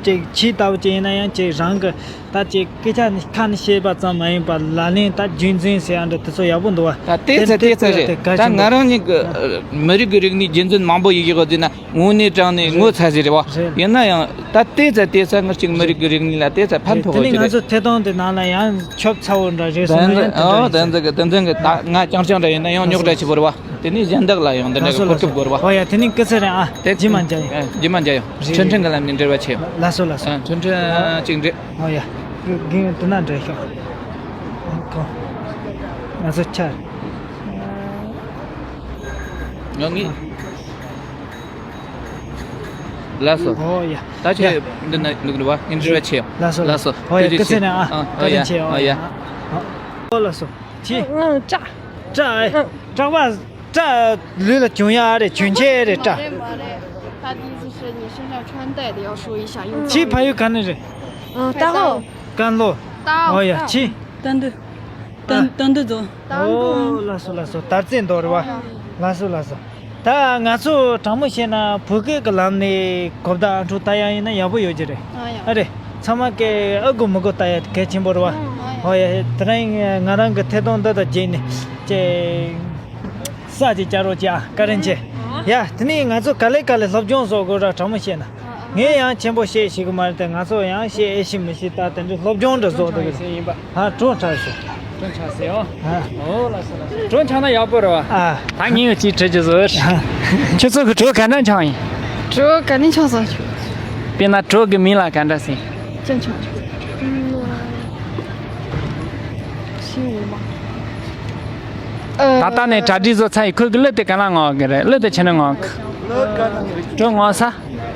ཅིག་ཆེས་ལྟ་བུ་ཅིག་ཡིན་ན་ཡང་ཅིག་རང་གི་ད་ཅིག་སྐད་ཆ་ནི་ཁ་ནས་བཤད་པ་ཙམ་མ་ཡིན་པར་ལག་ལེན་ད་རྒྱུན་འཛིན་ཟེར་ཡ་འདྲ་དེ་ཚོ་ཡག་པོ་འདུག་བ། ད་ལྟའི་ཚ་ལྟའི་ཚ་རེད། ད་ང་རང་ཉིད་ཀྱི་མི་རིགས་ཀྱི་རིག་གནས་རྒྱུན་འཛིན་མང་པོ་ཡིན་གྱི་ཡོད་ཟེར་ན། དངོས་གནས་དྲང་གནས་ངོ་ཚ་ཟིག་རེད་བ། ཡིན་ན་ཡང་ད་ལྟའི་ཚ་ལྟའི་ཚ་ང་གཅིག་མི་རིགས་ཀྱི་རིག་གནས་ལ་ལྟའི་ཚ་ཕན་ཐོགས་ཡོད་ཀྱི་རེད། དེ་ནས་ང་ཚོ་ཐད་གཏོང་དེ་ནང་ལ་ཡང་ཁྱབ་ཚ་བོ་འདྲ་རེད་སོང་ན་ཡང་དེ་འདྲ་ཡིན། ཨོ་དེ་འདྲ་གི་དེ་འདྲ་གི་ད་ང་རྐྱང་རྐྱང་འདྲ་ཡིན་ན་ཡང་རྙོག་དྲ་ཆེ་པོ་རེད་བ། དེ་ནས་གཞན་དག་ལ་ཡང་འདི་ལ་འདྲ་སོ་གི་ལ་གོ་སྐབས་སོ། དགོས་རེད་བ། ཨོ་ཡ། དེ་ནས་སྐུ་ཚེ་རིང་ཨ། དེ་རྗེས་མ་མཇལ་ཡོང་། ཨ། རྗེས་མ་མཇལ་ཡོང་། རེད། ཁྲིན་ཁྲིན་གི་ལམ་ནས་འབྲེལ་བ་བྱེད་ཡོང་། ལགས་སོ་ལགས་སོ། ཨ། ཁྲིན་ཁྲིན་ཨ། གཅིག་འདྲེ། ཨོ་ཡ། རྒན་དེ་ན་འདྲ་ཤོག་ཁོ། ང་ཚོ་ཆར། ང་ངི། ལགས་སོ། ཨོ་ཡ། ད་ཁྱོད་ཡ། འདི་ན་འདུག་རེད་བ། ཨིན་ཊར་བྷིའུ་བྱེད་ཡོང་། ལགས་སོ་ལགས་སོ། ལགས་སོ། ཨོ་ཡ། ཐུགས་རྗེ་ཆེ། སྐུ་ཚེ་རིང་ཨ། ཨ། ཨོ་ཡ། བཀའ་དྲིན་ཆེ། ཨོ་ཡ། ཨོ་ལགས་སོ། ཁྱེད། ཨ། ལགས་སོ། ཁྱེད། ཨ། སྐྲག་སྐྲག་ཨེ། སྐྲག་པ། སྐྲག་ལུས་ལ་བྱུང་ཡ་རེད། གྱོན་ཆས་རེད་སྐྲག་མ་རེད་མ་རེད། 他的意思是你身上穿戴的要说一下，用藏语。 ཁྱེད་ཕ་ཡུལ་ག་ནས་རེད། 嗯，大陆。 ཀན་ལྷོ། 大陆。 ཨོ་ཡ། ཁྱེད། 丹东。 ཨ། 丹丹东族。 ཨོ་ལགས་སོ་ལགས་སོ། དར་རྩེ་མདོ་རེད་བ། ལགས་སོ་ལགས་སོ། ད་ང་ཚོ་དྲང་མོ་བཤད་ན་བོད་སྐད་ཀྱི་ལམ་ནས་གོ་བརྡ་ཨ་འཕྲོ་ལྟ་ཡ་ཡིན་ན་ཡག་པོ་ཡོད་ཀྱི་རེད། ཨ་ཡ། ཨ་རེད། ཚང་མ་གིས་ཨ་དགོས་མི་དགོས་ལྟ་ཡ་གལ་ཆེན་པོ་རེད་བ། ཨ་ཡ། ཨོ་ཡ། དེ་རིང་ང་རང་གི་ཐད་གཏོང་འདི་དང་རྗེས་ནས་ཅེ། ས་ཅིག་བཅར་རོགས་གྱིས་ཨ། བཀའ་དྲིན་ཆེ། ཡ། དེ་ནས་ང་ཚོ་ག་ལེ་ག་ལེ་སློབ་སྦྱོང་བཟོ་དགོས་ར། དྲང་མོ་བཤད་ན། ངས་ཡང་ཆེན་པོ་བཤད་ཤེས་གི་མ་རེད་དེ། ང་ཚོ་ཡང་བཤད་ཨེ་ཤེས་མི་ཤེས་ད་དེ་འདྲའི་སློབ་སྦྱོང་འདྲ་བཟོ་འདུག་གི་རེད། ཨ། གྲོ་འཆའ་ཤོག་གྲོ་འཆའ་ཟེར་ཨོ། ཨ། ཨོ་ལགས་སོ་ལགས་སོ། གྲོ་འཆང་ན་ཡག་པོ་རེད་བ། ཨ། ད་ངས་ཅིག་དྲི་རྒྱུ་བཟོ། ཁྱོད་ཚོ་གི་གྲོ་ག་འདྲ་འཆང་ཡིན། གྲོ་ག་ནས་འཆང་སོང་། དཔེར་ན་གྲོ་གི་མིང་ལ་ག་འདྲ་ཟེར། 正常。嗯，西湖吗？ ད་ལྟ་ནས་གྲ་སྒྲིག་བཟོ་ཚར་ཡིན། ཁོ་གི་གླུ་དེ་ག་ལ་ངག་གི་རེད། གླུ་དེ་ཆི་ནས་ངག་གི། གྲོ་ངག་ས།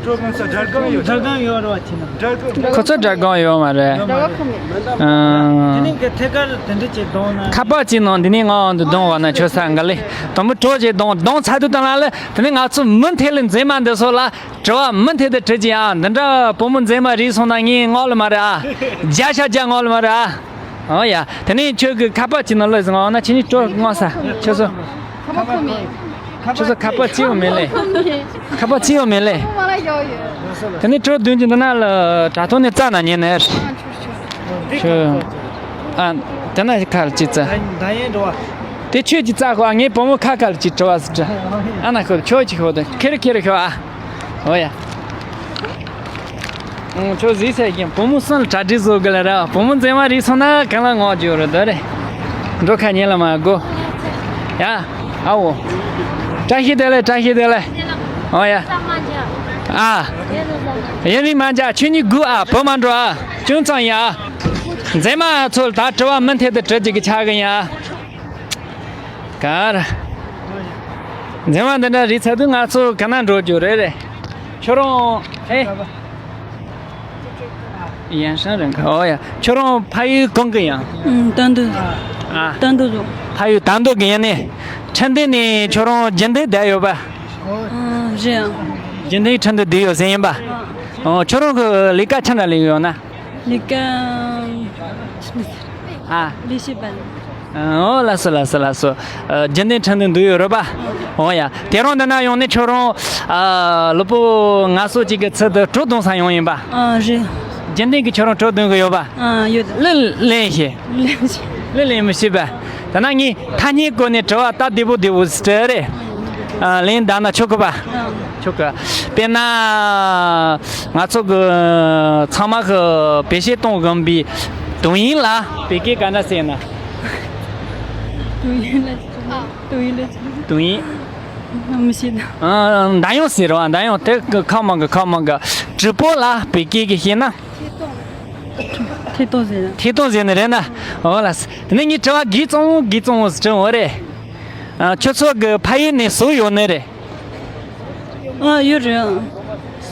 གྲོ་ངག་ས་སྒྲ་སྒང་ཡོད། སྒྲ་སྒང་ཡོད་རེད་བ། ཁྱེད་ན་སྒྲ་སྒང་། ཁོ་ཚོ་སྒྲ་སྒང་ཡོད་མ་རེད། སྒྲ་སྒང་ཁོ་མེད། ཨང་། དེ་ནས་གི་ཐད་ཀར་དེ་འདྲ་ཅིག་གཏོང་ན། ཁ་པར་ཅིག་ནང་འདི་ནས་ངག་འདི་གཏོང་བ་ན་ཆོ་ས་འགའ་ལས། དང་པོ་གྲོ་ཅིག་གཏོང་གཏོང་ཚར་དུས་དང་ལ་ལས་དེ་ནས་ང་ཚོ་མུ་མཐུད་ལས་མཛེས་མ་འདི་ཚོ་ལ་དྲི་བ་མུ་མཐུད་དུ་དྲི་ཅིག་ཨ། འདི་འདྲ་བུ་མོ་མཛེས་མ་རིག་སོང་ན་ངས་ངག་ལ་མ་རེད་ཨ། བརྒྱ་ཆ་བརྒྱ་ངག་ལ་མ་རེད་ཨ། ཨོ་ཡ། དེ་ནས་ཁྱོད་ཀྱི་ཁ་པར་ཅིག་ནང་ལོས་ཟིན་འོང་ན་ཁྱེད་གཉིས་སྤྲོ་དངངས་ས་ཁྱོད་སོ། ཁ་པར་ཁོ་མེད། ཁྱོད་སོ་ཁ་པར་ཅི་ཡང་མེད་ལེ། ཁ་པར་ཅི་ཡང་མེད་ལེ། ཁོ་མ་ལ་ཡོད་ཡོད། དེ་ནས་སྤྲོ་བདུན་གྱི་འདི་ན་ལ་དྲ་ཐོག་ནས་རྩ་ན་ཉན་ནས། ཁྱོད། ཨ། དེ་ན་ཁ་ལ་ཅི་རྩ། ད་ཡིན་འགྲོ་བ། དེ་ཁྱོད་ཀྱི་རྩ་ཁོ་ངའི་བུ་མོ་ཁ་ཁ་ལ་ཅི་དྲི་བ་ཟེར་དྲ། ཨ་ན་ཁོ་ཁྱོད་ཀྱི་ཁོ་དེ་ཁེར་ཁེར་ཁྱོད་ཨ། ཨོ་ཡ། ཨང་། ཁྱོད་གཟིགས་ཟེར་གྱིན་བུ་མོ་གསུམ་ལ་གྲ་སྒྲིག་བཟོ་དགོས་ལ་ར། བུ་མོ་མཛེས་མ་རིག་སོང་ན་གང་ལ་ངོ་རྒྱུ་རུ་འདོད་རེད། འགྲོ་ཁ་ཉེ་ལ་མ་དགོ། ཡ། ཨའོ། བཀྲ་ཤིས་བདེ་ལེགས། བཀྲ་ཤིས་བདེ་ལེགས། ཨོ་ཡ། ཨ། ཡ་ནི་མ་འཇག་ཁྱོད་གཉིས་སྒུག་ཨ། བུ་མ་འགྲོ་ཨ། ཅུང་ཙམ་ཡ། མཛེས་མ་ཚོ་ལ་ད་དྲི་བ་མུ་མཐུད་དུ་དྲི་རྒྱུ་གི་ཆགས་གི་ཡ། ག་ར། མཛེས་མ་འདི་འདྲ་རིག་ཚར་དུས་ང་ཚོ་ག་ན་འགྲོ་རྒྱུ་རེད་རེད། ཁྱོད་རང་ཨེ། ཡན་ཧྲན་རེད་ག་ཨོ་ཡ། ཁྱོད་རང་ཕ་ཡུལ་གང་གི་ཡིན། ཨུམ། 丹东། ཨ། 丹东族། ཕ་ཡུལ་丹东གི་ཡིན་ནི། ཁྲིན་ཏུའུ་ནས་ཁྱོད་རང་རྒྱུན་ལྡན་བསྡད་ཡོད་པ། ཨ། རེད། རྒྱུན་ལྡན་ཁྲིན་ཏུའུ་བསྡད་ཡོད་ཟེར་ཡིན་པ། ཨ། ཨོ། ཁྱོད་རང་གི་ལས་ཀ་ཆ་འདྲ་ལས་ཡོད་ན། ལས་ཀ། ཨ། ལས་བྱེད་པ། ཨོ། ལགས་སོ་ལགས་སོ་ལགས་སོ། ཨ། རྒྱུན་ལྡན་ཁྲིན་ཏུའུ་འདུག་ཡོད་རེད་པ། ཨོ་ཡ། དེ་རིང་འདི་ན་ཡོང་ནས་ཁྱོད་རང་། ཨ། ལུས་པོ་ངལ་གསོ་ཅིག་གི་ཚུལ་དུ་གྲོ་བརྡུང་ས་ཡོང་ཡིན་པ། ཨ། རེད། རྒྱུན་ལྡན་གྱི་ཁྱོད་རང་གྲོ་བརྡུང་གི་ཡོད་པ། ཨ། ཡོད། གླུ་ལེན་ཤེས། ལེན་ཤེས། གླུ་ལེན་མི་ཤེས་པ། ད་ན་ངས་ཐ་སྙད་སྐོར་ནས་དྲི་བ་ད་བདེ་པོ་བདེ་པོ་ཞིག་དྲི་རེད། ཨ། ལན་བདའ་ན་ཆོག་གི་པ། ཨ། ཆོག་གི། དཔེར་ན། ང་ཚོ་གི་ཚང་མ་གི་བེད་སྤྱོད་གཏོང་དགོས་པའི་དུང་ཡིན་ལ་བོད་སྐད་ག་འདྲ་ཟེར་ན། དུང་ཡིན་ལ་དུང་ཡིན་ལ་དུང་ཡིན། མི་ཤེས་ན། ཨ། འདམ་ཡོང་ཟེར་བ། འདམ་ཡོང་དེ་ཁག་མང་གི་ཁག་མང་གི། དྲིལ་བུ་ལ་བོད་སྐད་ཀྱི་བཤད་ན། ཐད་གཏོང་ཟེར་ན། ཐད་གཏོང་ཟེར་ནི་རེད་ན། འོ་ལགས། དེ་ནས་ངའི་དྲི་བ་གི་ཙོང་གི་ཙོང་དྲི་འོ་རེད། ཨ། ཁྱོད་ཚོ་གི་ཕ་ཡུལ་ནས་ཟོག་ཡོད་ནི་རེད། ཨ། ཡོད་རེད།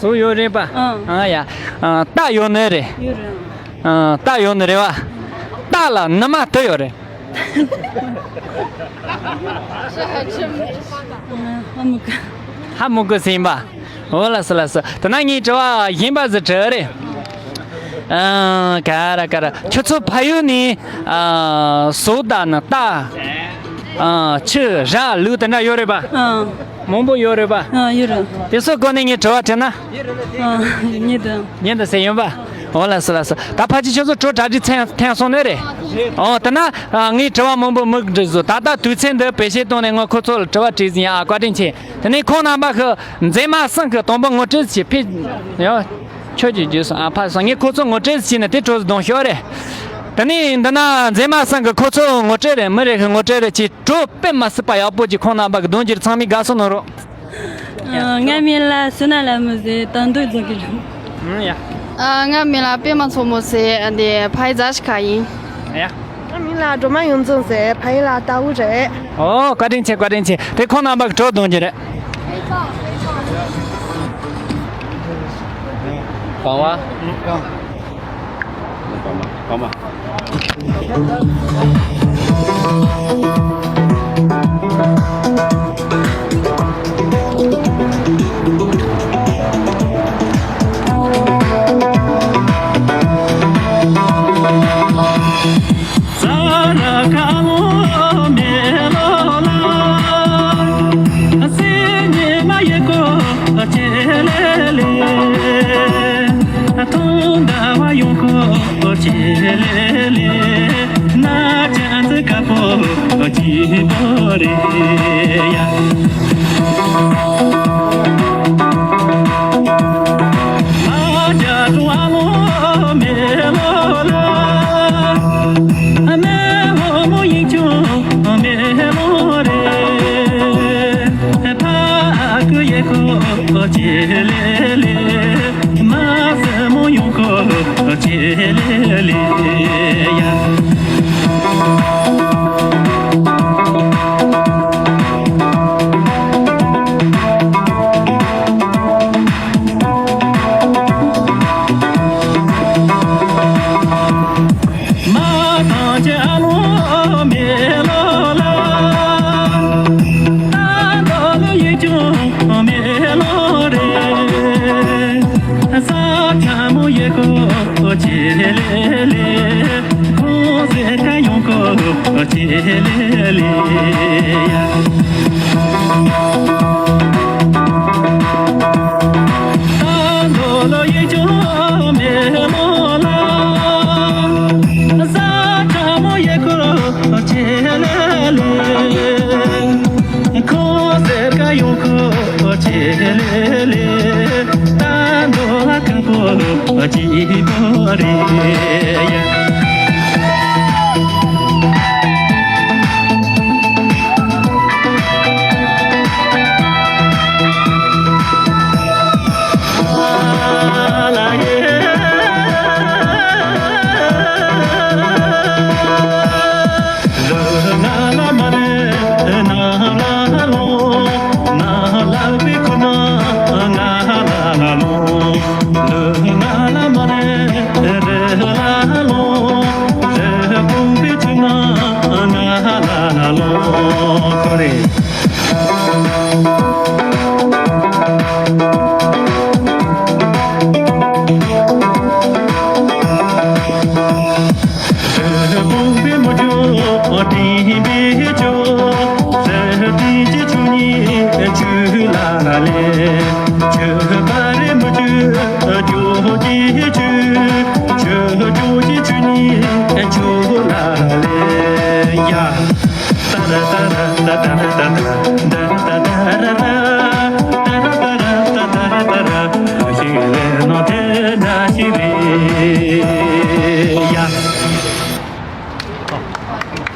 ཟོག་ཡོད་རེད་པ། ཨ། ཨ་ཡ། ཨ། རྟ་ཡོད་ནི་རེད། ཡོད་རེད། ཨ། རྟ་ཡོད་ནི་རེད་པ། རྟ་ལ་ནུ་མ་དུ་ཡོད་རེད། ཧ་མི་གོ། ཧ་མི་གོ་ཟིན་པ། འོ་ལགས་སོ་ལགས་སོ། ད་ན་ངའི་དྲི་བ་གཞན་པ་ཟིག་དྲི་རེད། ཨ། ག་ར་ག་ར། ཁྱོད་ཚོ་ཕ་ཡུལ་ནས། ཨ། ཟོག་དང་ནི་རྟ། ཨ། ཆུ་ར་ལུག་དེ་འདྲ་ཡོད་རེད་པ། ཨ། མང་པོ་ཡོད་རེད་པ། ཨ། ཡོད་རེད། དེ་ཚོ་སྐོར་ནས་ངས་དྲི་བ་དྲིས་ན། ཨ། ཉེ་དུ། ཉེ་དུ་ཟེར་ཡོད་པ། འོ་ལགས་སོ་ལགས་སོ། ད་ཕལ་ཆེར་ཁྱོད་ཚོ་གྲོ་གྲ་སྒྲིག་ཚར་ཚར་སོང་ནི་རེད། འོ་ད་ན། ཨ། ངས་དྲི་བ་མང་པོ་མུག་འདྲི་བཟོ། ད་ལྟ་དུས་ཚོད་འདི་བེད་སྤྱོད་བཏང་ནས་ངས་ཁོ་ཚོ་ལ་དྲི་བ་དྲིས་ཟིན་ཡ། ཨ། བཀའ་དྲིན་ཆེ། དེ་ནས་ཁོང་རྣམ་པ་གི་མཛེས་མ་གསུམ་གི་དང་པོ་ངོ་སྤྲོད་བྱེད་ཕེབས་ཡོ། ཁྱོད་ཀྱིས་བརྗོད་སོང་ཨ། ཕ་སོང་ངས་ཁོ་ཚོ་ངོ་སྤྲོད་བྱས་ནས་དེ་གྲོ་བརྡུང་ཤོག་རེད། དེ་ནས་འདི་ན་མཛེས་མ་ཚང་གི་ཁོ་ཚོ་ངོ་སྤྲོད་རེད། མི་རེ་ཁི་ངོ་སྤྲོད་རེད། ཅིག་བྲོ་དཔེ་མ་སྲིད་པ་ཡག་པོ་ཅིག་ཁོང་རྣམ་པ་གི་གདོང་འགྱུར་ཚང་མས་དགའ་བསུ་གནང་རོགས། ཨ། ང་མིང་ལ་སུ་ན་ལ་མི་ཟེར། དོན་དུ་རྫོང་གི་རུ། ཨ། ང་མིང་ལ་པད་མ་མཚོ་མོ་ཟེར། འདི་ཕ་ཡི་ཛ་ཤི་ཁ་ཡིན། ཡ། ང་མིང་ལ་སྒྲོལ་མ་ཡོངས་འཛོམས་ཟེར། ཕ་ཡི་ལ་རྟའུ་རེད། ཨོ། བཀའ་དྲིན་ཆེ། བཀའ་དྲིན་ཆེ། དེ་ཁོང་རྣམ་པ་གི་བྲོ་གདོང་འགྱུར་རེད།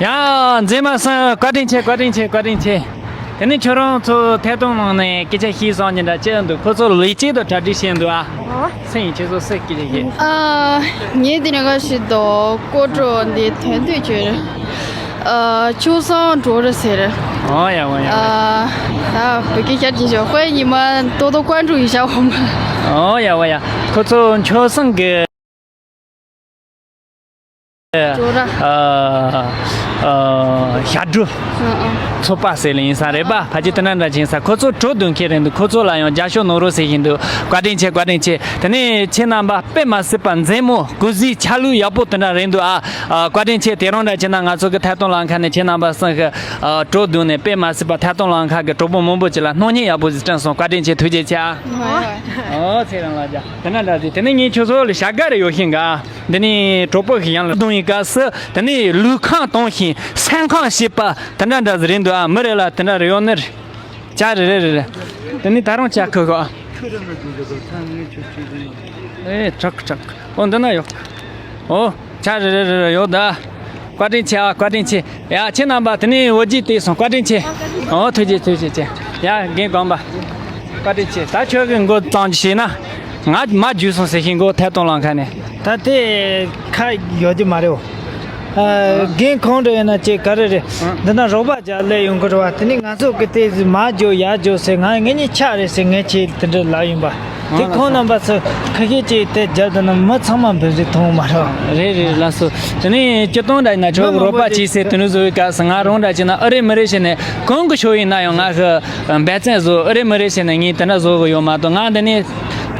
ཡ། མཛེས་མ་སང་བཀའ་དྲིན་ཆེ། བཀའ་དྲིན་ཆེ། བཀའ་དྲིན་ཆེ། དེ་ནས་ཁྱོད་རང་ཚོ་ཐད་གཏོང་ནང་ནས་སྐད་ཆ་བཤད་བསམ་གྱི་འདྲ་ཅི་འདུག་ཁོ་ཚོ་ལས་བྱེད་དང་གྲ་སྒྲིག་བྱས་འདུག་ཨ། ཨོ། སེམས་ཡིན་ཁྱེད་ཚོ་སེ་སྐད་ཆ་བཤད། ཨ། ངས་དེ་ནས་ག་ཞིག་དོ་ཀོ་ཀྲོ་འདི་དོན་དུ་བྱོས། ཨ། ཆུ་སང་འགྲོ་རེ་ཟེར། ཨོ་ཡ་ཨོ་ཡ། ཨ། ད་བོད་སྐད་ཤར་གྱི་ཞོག་ཧོའི་ཉི་མ་ཏོ་ཏོ་ཀོན་ཀྲུ་ཡི་ཤ་འོ་མ། ཨོ་ཡ་ཨོ་ཡ། ཁོ་ཚོ་ཆུ་སང་གི་ཇོ་ར། ཨ། ཨ། ཞབས་བྲོ། ཨ། ཨ། ཚོགས་པ་ཟེར་ལེ་ཡིན་ས་རེད་པ། ཕ་གི་དེ་ན་འདྲ་ཅིག་ཡིན་ས། ཁོ་ཚོ་བྲོ་འདོན་མཁན་རེད་འདུག་ཁོ་ཚོ་ལ་ཡང་རྒྱབ་སྐྱོར་གནང་རོགས་ཟེར་བཞིན་འདུག་བཀའ་དྲིན་ཆེ། བཀའ་དྲིན་ཆེ། དེ་ནས་ཁྱེད་རྣམ་པ་དཔེ་མ་སྲིད་པ་མཛེས་མོ་སྐུ་གཟུགས་ཆ་ལུགས་ཡག་པོ་དེ་འདྲ་རེད་འདུག་ཨ། ཨ། བཀའ་དྲིན་ཆེ། དེ་རིང་འདྲ་བྱས་ན་ང་ཚོ་གི་ཐད་གཏོང་ལམ་ཁ་ནས་ཁྱེད་རྣམ་པ་ཚང་གི་ཨ། བྲོ་བརྡུངས་ནས་དཔེ་མ་སྲིད་པ་ཐད་གཏོང་ལམ་ཁ་གི་གྲོགས་པོ་མང་པོ་ཅིག་ལ་སྣང་བརྙན་ཡག་པོ་ཞིག་བསྐྲུན་སོང་། བཀའ་དྲིན་ཆེ། ཐུགས་རྗེ་ཆེ་ཨ། ཨོ་ཚེ་རིང་ལགས་ཀྱང་དེ་འདྲ་འདྲ་ཞིག་དེ་ནས་ངས་ཁྱོད་ཚོ་ལ་བྱ་དགའ་རེ་ཡོད་ཤིང་ག་འདི་ནས་གྲོགས་པོ་ཞིག་ཡང་ལ་བརྡུངས་ཡིན་སྐབས་སུ་དེ་ནས་ལུས་ཁམས་གཏོང་ཞིང་སེམས་ཁམས་ཞིག་པ་དེ་འདྲ་འདྲ་ཞིག་རེད་འདུག་ཨ། མི་རེ་ལ་དེ་འདྲ་རེ་ཡོད་ནི་རེད། ཅ་རེ་རེ་རེ་རེ། དེ་ནས་ད་རུང་ཅ་ཁུ་གོ་ཨ། ཨེ་ཁྲག་ཁྲག་ཨོ་འདི་ན་ཡོད། ཨོ། ཆ་རེ་རེ་རེ་རེ་ཡོད་ད། བཀའ་དྲིན་ཆེ་ཨ། བཀའ་དྲིན་ཆེ། ཡ་ཁྱེད་རྣམ་པ་དེ་ནས་འོ་བརྒྱུད་དེ་སོང་། བཀའ་དྲིན་ཆེ། ཨོ་ཐུགས་རྗེ་ཆེ། ཐུགས་རྗེ་ཆེ། ཡ་རྒན་གོང་མ། བཀའ་དྲིན་ཆེ། ད་ཁྱོད་ཀྱི་མགོ་གཙང་ཞིག་བྱས་ན། ང་མ་རྒྱུས་སོང་ཟེར་ཞིག་མགོ་ཐད་གཏོང་ལངས་མཁན་ནས། ད་དེ་ཁ་ཡོད་ཀྱི་མ་རེད། ཨ། རྒན་གང་འདྲ་ཡིན་ན་ཅིག་ག་རེ་རེད། ཨ། འདི་ན་རོགས་པ་རྒྱག་སླེབས་ཡོང་གི་རེད་བ། དེ་ནི་ང་ཚོ་གི་དེ་མ་རྒྱུ་ཡ་རྒྱུ་ཟེར། ང་ངེད་གཉིས་ཆ་རེད་ཟེར། ངས་ཁྱེད་དེ་འདྲ་ལབ་ཡིན་པ། དེ་ཁོང་རྣམ་པ་ཚོ་ཁ་ཤས་ཅིག་དེ་རྒྱབ་དུ་ན་མི་ཚང་མ་འབུ་རིགས་མཐོང་མ་རེད། རེད་རེད། ལགས་སོ། དེ་ནས་སྤྱིར་བཏང་འདྲ་ཡིན་ན་ཁྱོད་རོགས་པ་བྱས་ཟེར། དེ་འདྲ་བཟོ་བའི་སྐབས་སུ་ང་རང་འདྲ་བྱས་ན་ཨ་རེ་མི་རེ་བྱས་ནས། གང་གི་ཕྱོགས་ཡིན་ན་ཡང་ང་གི་འབད་བརྩོན་བཟོ། ཨ་རེ་མི་རེ་བྱས་ནས་ངས་དེ་འདྲ་བཟོ་གི་ཡོད་མ་གཏོགས། ང་འདི་ནས་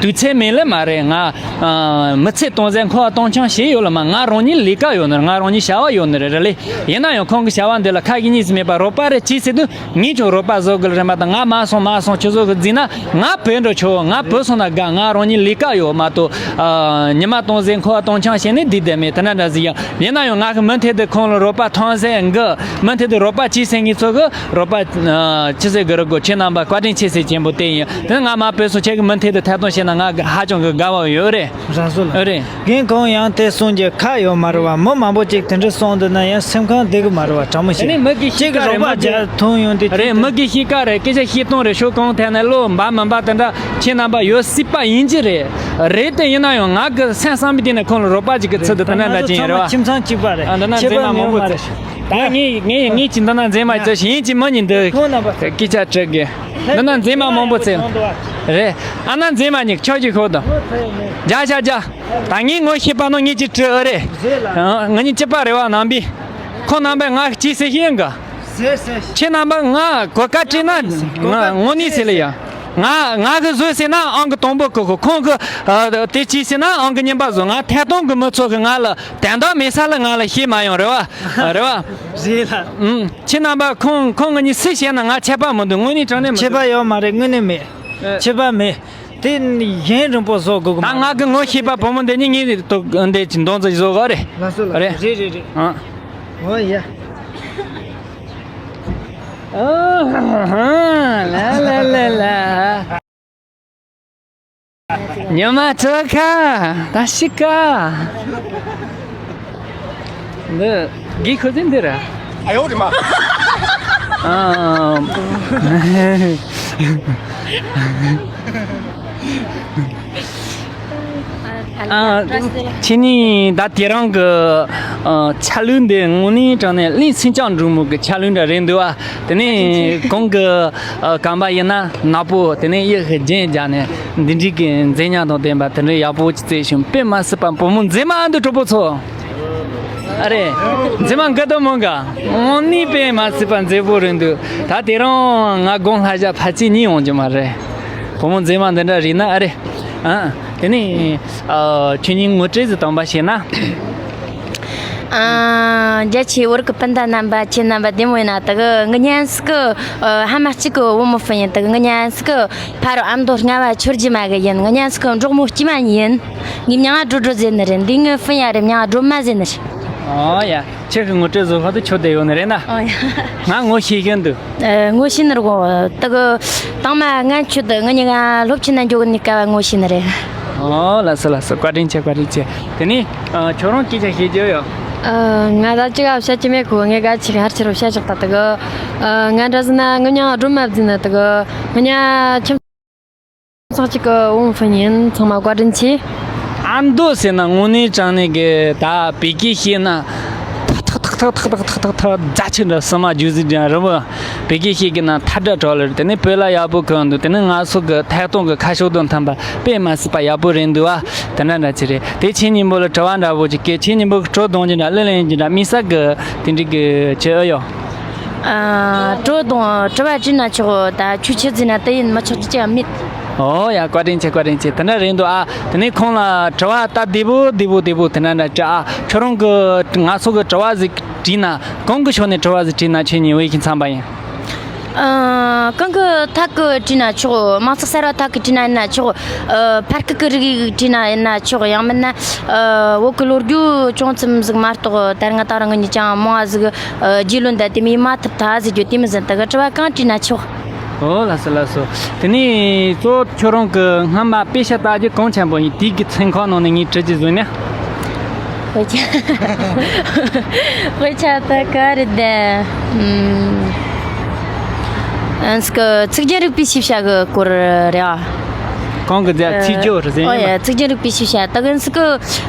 དུས་ཚོད་མེད་ལེ་མ་རེད། ང་ཨ་མི་ཚེ་གཏོང་ཟད་འཁོར་བ་གཏོང་ཆང་བྱས་ཡོད་ལེ་མ། ང་རང་ཉིད་ལས་ཀ་ཡོད་ནི་རེད། ང་རང་ཉིད་བྱ་བ་ཡོད་ནི་རེད། རེད་ལེ། ཡིན་ན་ཡང་ཁོང་གི་བྱ་བ་འདི་ལ་ཁ་གི་གཉིས་སུ་མེད་པ། རོགས་པ་རེ་བྱས་ཟེར་དུས། ངས་ཀྱང་རོགས་པ་བཟོ་དགོས་རེད་མ་གཏོགས། ང་མ་སོང་མ་སོང་ཁྱོད་ཚོ་གི་འཛིན་ན། ང་བུད་འགྲོ་ཆོག་ང་བུད་སོང་ན་དགའ། ང་རང་ཉིད་ལས་ཀ་ཡོད་མ་གཏོགས། ཨ་ཉི་མ་གཏོང་ཟད་འཁོར་བ་གཏོང་ཆང་བྱས་ནས་བསྡད་བསྡད་མེད། དེ་འདྲ་འདྲ་ཟིག་ཡང་ཡིན་ན་ཡང་ང་གི་མུ་མཐུད་དུ་ཁོང་ལ་རོགས་པ་གཏོང་ཟད་གི། མུ་མཐུད་དུ་རོགས་པ་བྱས་ཟེར་མཁན་ཚོ་གི་རོགས་པ་ཨ་ཅི་ཟེར་གི་རེད་གོ། ཁྱེད་རྣམ་པ་བཀའ་དྲིན་ཆེ་ཟེར་གྱིན་པོ་དེ་ཡིན། དེ་ང་མ་བུད་སོང་ཁྱེད་ཀྱི་མུ་མཐུད་དུ་ཐད་གཏོང་བྱས་ན་ང་ཧ་ཅང་གི་དགའ་བ་ཡོད་རེད། རང་སོ་ལ། ཨ་རེད། རྒན་གང་ཡང་དེ་གསུང་རྒྱུ་ཁ་ཡོད་མ་རེད་བ། མི་མང་པོ་ཅིག་དེ་འདྲ་གསུང་འདུག་ན་ཡང་སེམས་ཁམས་བདེ་གི་མ་རེད་བ། དྲང་མོ་བཤད། དེ་ནས་མི་གི་གཅིག་གཤིས་ཀ་གི་རེད། རོགས་པ་མི་རྒྱག་ཐོན་ཡོང་དུས། རེད། མི་གི་གཤིས་ཀ་རེད། སྐད་ཆ་བཤད་སྟངས་རེད། ཤོད་གང་ཐད་ནས་བློ་འབབ་མི་འབབ་དེ་འདྲ་ཁྱེད་རྣམ་པ་ཡོད་སྲིད་པ་ཡིན་གྱི་རེད། རེད་དེ་ཡིན་ན་ཡང་ང་གི་སེམས་བསམ་པའི་སྟེང་ནས་ཁོང་ལ་རོགས་པ་ཅིག་གི་ཚུལ་དུ་དེ་འདྲ་འདྲ་ཅིག་ཡིན་རེད་བ། ཁྱིམ་ཚང་གཅིག་པ་རེད། ཨ་འདི་ན་ཁྱད་མཚན་པར་མང་མེད་པོ་མ་ཚེ། རེད། ད་ངས་ངས་ངས་ཀྱི་འདི་ན་མཛེས་མ་ཅི་ཞིག་ཡིན་གྱི་མི་ཉིད་འདི། ཁོང་རྣམ་པ་སྐད་ཆ་དྲི་དགོས། འདི་ན་མཛེས་མ་མང་པོ་ཚེ། རེད། ཨ་ན་མཛེས་མ་གཉིས་ཁྱོད་ཀྱི་ཤོག་དང་། རྒྱ་ཆ་རྒྱ། ད་ངས་ངོ་ཤེས་པ་ནོ་ངས་ཅི་དྲི་ཨ་རེད། ང་གཉིས་གཅིག་པ་རེད་བ་ནང་པའི། ཁོ་རྣམ་པས་ང་གཅིག་ཟེར་ཤེས་ཡིན་ག། ཁྱེད་རྣམ་པ་ང་གོ་སྐབས་བྲིས་ན་ང་དངོས་གནས་ཟེར་ལ་ཡ། ང་ང་གི་བཟོས་ཟེར་ན་ཨང་གི་དང་པོ་གི་གོ། ཁོང་གི་དེ་གཅིག་ཟེར་ན་ཨང་གི་གཉིས་པ་བཟོ། ང་ཐད་གཏོང་གི་མི་ཚོ་གི་ང་ལ་དན་རྟགས་མེད་ས་ལ་ང་ལ་ཤེས་མ་ཡོང་རེད་བ། རེད་བ། རེད་ལ། ཁྱེད་རྣམ་པ་ཁོང་ཁོང་གི་གཉིས་སུ་བཤད་ན་ང་ཆད་པ་མི་འདུག་དངོས་གནས་དྲང་གནས་མི་འདུག་ཆད་པ་ཡོད་མ་རེད། དངོས་གནས་མེད། ཨེ། ཆད་པ་མེད། དེ་གཞན་རིང་པོ་བཟོ་དགོས་གི་ད་མ་ང་གི་ངོ་ཤེས་པ་བུ་མོ་འདི་གཉིས་ངས་དོ་འདི་ཅི་འདོན་ཚུལ་བཟོ་གི་རེད། ལགས་སོ་ལགས་རེད། སོ། རེད་རེད་རེད། ཨ། འོ་ཡ། ཨ་ཧ་ཧ། ལ་ལ་ལ་ལ། ཉི་མ་དྲོ་ཁ་ད་ཤི་ཀ། འདི་གི་ཁོ་ཚོ་འདི་ར། ཨ་ཡོ་རེ་མ། ཨ། ཨ། ཁྱེད་གཉིས་ད་དེ་རིང་གི་ཨ་ཆ་ལུགས་འདི་དངོས་གནས་དྲང་གནས་གླིང་སེང་ལྕམ་འབྲུག་མོ་གི་ཆ་ལུགས་འདྲ་རེད་འདུག་ཨ། དེ་ནས་གོང་གི་ཨ་རྐང་པ་ཡིན་ན་ནག་པོ། དེ་ནས་གཡས་ཀྱི་རྒྱན་སྦྱར་ནས་འདི་འདྲའི་གི་མཛེས་ཉམས་དང་ལྡན་པ་དེ་འདྲའི་ཡག་པོ་ཅིག་བཙལ་བྱུང་། དཔེ་མ་སྲིད་པ་བུ་མོ་མཛེས་མ་ཨ་འདི་གྲོགས་པོ་ཚོ། ཨ་རེ། མཛེས་མ་འགའ་དང་མང་ག། དངོས་གནས་དཔེ་མ་སྲིད་པ་མཛེས་པོ་རེད་འདུག་ད་དེ་རིང་ང་དགོང་ལྷ་ཞག་ཕལ་ཆེར་གཉིད་ཡོང་རྒྱུ་མ་རེད། བུ་མོ་མཛེས་མ་འདི་འདྲ་རེད་ན་ཨ་རེ། ཨ། དེ་ནས་ཨ་ཁྱོད་གཉིས་ངོ་སྤྲོད་ཟིག་དང་པ་བྱས་ན། ཨ། རྒྱ་ཆེའི་བོད་ཀྱི་སྤུན་ཟླ་རྣམ་པ། ཁྱེད་རྣམ་པ་བདེ་མོ་ཡིན་ན། ད་གི་ང་ཉན་སི་ཀི་ཨ་ཧ་མ་གཅིག་གི་བུ་མོ་ཧྥུན་ཡིན། ད་གི་ང་ཉན་སི་ཀི་ཕ་རོ་ཨ་མདོ་རྔ་བ་ཆོས་རྗེ་མ་གི་ཡིན། ང་ཉན་སི་ཀི་འབྲོག་མོ་སྐྱིད་མ་ཡིན། ངའི་མྱིང་ང་སྒྲོལ་སྒྲོལ་ཟེར་ནི་རེད། འདི་ངའི་ཧྥུན་ཡ་རེད། མྱིང་ང་སྒྲོལ་མ་ཟེར་ནི་རེད། ཨོ་ཡ། ཁྱེད་ཀྱི་ངོ་སྤྲོད་བཟོ་ཁ་དུ་ཁྱོད་བསྡད་ཡོད་ནི་རེད་ན། ཨོ་ཡ། ང་ངོ་ཤེས་ཀྱི་འདུག་ཨ། ངོ་ཤེས་ནི་རེད་གོ། ད་གི་དང་མ་ང་ཁྱོད་དང་ང་གཉིས་ཀ་སློབ་ཆེན་ན་འགྱོ་གི་ནི་སྐབས་ངོ་ཤེས་ནི་རེད། ཨོ་ལགས་སོ་ལགས་སོ། བཀའ་དྲིན་ཆེ། བཀའ་དྲིན་ཆེ། དེ་ནས་ཨ་ཁྱོད་རང་སྐད་ཆ་བཤད་རྒྱུ་ཡོད། ཨ། ང་ད་ཅི་ག་བཤད་ཀྱི་མེད་གོ། ངས་ག་ཅི་ག་ཧར་ཆེ་རུ་བཤད་ཆོག་ད་ད་གི། ཨ། ང་འདྲ་ཟེར་ན་ང་མྱིང་སྒྲོལ་མ་ཟེར་ནི། ད་གི་ང་ཁྱིམ་ཚང་གཅིག་གི་བུ་མོ་ཧྥུན་ཡིན། ཚང་མ་བཀའ་དྲིན་ཆེ། ཨ་མདོ་ཟེར་ན་དངོས་གནས་དྲང་གནས་ཀྱི་ད་བོད་སྐད་བཤད་ན་ཐག་ཐག་ཐག་ཐག་རྫ་ཆུ་འདྲ་སྲིན་མ་རྒྱུག་ཟིག་འདྲ་རི་བོ། བོད་སྐད་བཤད་ཀྱི་ན་ཐ་དྲག་གྲོགས་ལ་རེད། དེ་ནས་བོད་ལྭ་ཡག་པོ་གོན་འདུག་དེ་ནས་ང་ཚོ་གི་ཐད་གཏོང་གི་ཁ་ཕྱོགས་དང་མཐུན་པ་དཔེ་མ་སྲིད་པ་ཡག་པོ་རེད་འདུག་ཨ། དེ་འདྲ་འདྲ་ཅིག་རེད། དེ་ཁྱེད་གཉིས་པོ་ལ་དྲི་བ་འདྲ་པོ་ཅིག་གི། ཁྱེད་གཉིས་པོ་གི་བྲོ་གཏོང་རྒྱུ་འདྲ། གླུ་ལེན་རྒྱུ་འདྲ། མི་ས་གི་དེ་འདྲ་གི་ཆེ་ཨེ་ཡོད། ཨ། བྲོ་གཏོང་དྲི་བ་དྲིས་ན་ཆོག་ད་ཆོས་ཆེ་ཟིན་ན་དེ་ཡིན་མི་ཆོག་ཅི་ཅི་ཡང་མེད། ཨོ་ཡ། བཀའ་དྲིན་ཆེ། བཀའ་དྲིན་ཆེ། དེ་འདྲ་རེད་འདུག་ཨ། དེ་ནས་ཁོང་ལ་དྲི་བ་སྟབས་བདེ་པོ་བདེ་པོ་བདེ་པོ་དེ་འདྲ་འདྲ་དྲི་ཨ། ཁྱོད་རང་གི་ང་ཚོ་གི་དྲི་བ་ཟིག་དྲིས་ན། གང་གི་ཕྱོགས་ནས་དྲི་བ་ཟིག་དྲིས་ན་ཁྱེད་གཉིས་འོས་ཤིང་འཚམ་པ་ཡིན། ཨ། གང་གི་ཐད་གི་དྲིས་ན་ཆོག་མང་ཚོགས་གསར་བ་ཐད་གི་དྲིས་ན་ཡིན་ན་ཆོག་ཨ། ཕར་སྐུད་གི་རིགས་དྲིས་ན་ཡིན་ན་ཆོག་ཡང་མིན་ན། ཨ། བོད་གི་ལོ་རྒྱུས་ཅུང་ཙམ་ཟིག་མ་གཏོགས་ད་ང་ད་རང་ངི་ཅང་མང་བ་ཟིག་ཨ། རྒྱུས་ལོན་ད་དེ་མི་མ་ཐུབ་ཐ་ཟིག་རྒྱུ་དེ་མི་ཟིན། ད་གི་དྲི་བ་གང་དྲིས་ན་ཆོག་ཨོ་ལགས་སོ་ལགས་སོ། དེ་ནས་གཙོ་བོ་ཁྱོད་རང་གི་སྔ་མ་པེ་ཤ་ལྟ་རྒྱུ་གང་ཆེན་པོ་ཡིན། དེའི་གི་ཚན་ཁག་ནང་ནས་ངས་དྲི་རྒྱུ་བཟོས་ན། དཔེ་ཆ། དཔེ་ཆ་ད་ག་རེ་བསྡད། ཨམ། ཨ་ནི་ཚིག་རྒྱན་རིག་པའི་ཤེས་བྱ་གི་སྐོར་རེད་བ། གང་གི་རྫས་ཚིག་སྦྱོར་ཟེར་ཨོ་ཡ། ཡ་ཚིག་རྒྱན་རིག་པའི་ཤེས་བྱ་ད་གིན་ཚིག་གི་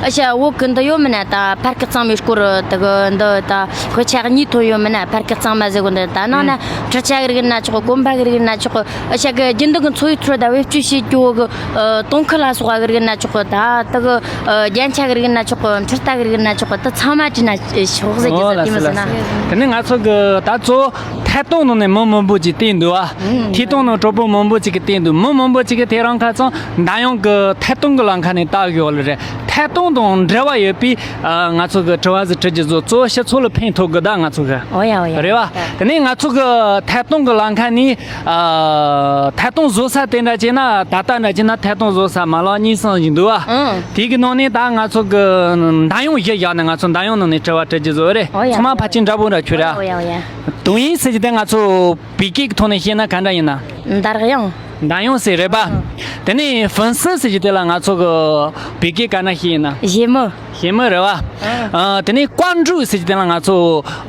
ཨ་ཤ་བོད་གི་འདི་ཡོད་མིན་ན། ད་ཕར་གི་གཙང་མའི་སྐོར་ད་གི་འདི་ད་དཔེ་ཆ་གཉིས་ཐོན་ཡོད་མིན་ན། ཕར་གི་གཙང་མ་ཟེར་གོ་འདི་ད་ནང་ན་ཨང་། འཕྲུལ་ཆས་གི་རིགས་ན་ཆོག་གི། གོམ་པ་གི་རིགས་ན་ཆོག་གི། ཨ་ཤ་གི་རྒྱུན་ལྡན་གི་འཚོ་བའི་ཁྲོད་ད་བེད་སྤྱོད་བྱེད་རྒྱུ་གི་ཨ་དོང་ཁུ་ལ་སོགས་གི་རིགས་ན་ཆོག་གི། ད་ད་གི་ཨ་རྒྱན་ཆ་གི་རིགས་ན་ཆོག་གི། འཕྲུལ་རྟ་གི་རིགས་ན་ཆོག་གི། ད་ཚང་མ་བྲིས་ན་ཆོག་ཟེར་གི་ཨོ་ཟེར་ལ་དེ་མི་སི་ཟེར་ན། ལ་སི། དེ་ནས་ང་ཚོ་གི་ད་གཙོ་བོ་ཐད་གཏོང་ནང་ནས་མི་མང་པོ་ཅིག་བལྟས་འདུག་ཨ། ཨང་། ཐད་གཏོང་ནང་གྲོགས་པོ་མང་པོ་ཅིག་གིས་བལྟས་འདུག་མི་མང་པོ་ཅིག་གིས་དེ་རིང་ཁ་སང་འདམ་གཡོག་གི་ཐད་གཏོང་གི་ལམ་ཁ་ནས་ལྟ་གི་ཡོད་ལེ་རེད། ཐད་གཏོང་དང་འབྲེལ་བ་ཡོད་པའི་ཨ་ང་ཚོ་གི་དྲི་བ་ཟིག་དྲི་རྒྱུ་བཟོ། གཙོ་བོ་སྤྱི་ཚོགས་ལ་ཕན་ཐོགས་གི་ད་ང་ཚོ་གི་ཨོ་ཡ་ཨོ་ཡ། རེད་བ། ད་དེ་ནས་ང་ཚོ་གི་ཐད་གཏོང་གི་ལམ་ཁ་ནས་ཨ་ཐད་གཏོང་བཟོ་ས་དེ་འདྲ་བྱས་ན། ད་ལྟ་འདྲ་བྱས་ན་ཐད་གཏོང་བཟོ་ས་མ་ལག་གཉིས་གསུམ་ཞིག་འདུག་བ། ཨང་། དེ་གི་ནང་ནས་ད་ང་ཚོ་གི་འདམ་གཡོག་གཞི་བཞག་ནས་ང་ཚོ་འདམ་གཡོག་ནང་ནས་དྲི་བ་དྲི་རྒྱུ་བཟོ་རེད། ཨོ་ཡ། ཚང་མ་ཕལ་ཆེར་འདྲ་པོ་འདྲ་ཁྱོད་ར། ཨོ་ཡ་ཨོ་ཡ། དོན་ཡིན་ཟེར་གྱི་དེ་ང་ཚོ་བོད་སྐད་ཀྱི་ཐོག་ནས་བཤད་ན་ག་འདྲ་ཡིན་ན། འདམ་གཡོག་འདམ་གཡོག་ཟེར་རེད་པ། ཨང་། དེ་ནས་粉丝ཟེར་གྱི་དེ་ལ་ང་ཚོ་གི་བོད་སྐད་ག་འདྲ་བཤད་ཡིན་ན། ཞེ་མི། ཞེ་མི་རེད་བ། ཨང་། ཨ་དེ་ནས་关注ཟེར་གྱི་དེ་ལ་ང་ཚོ་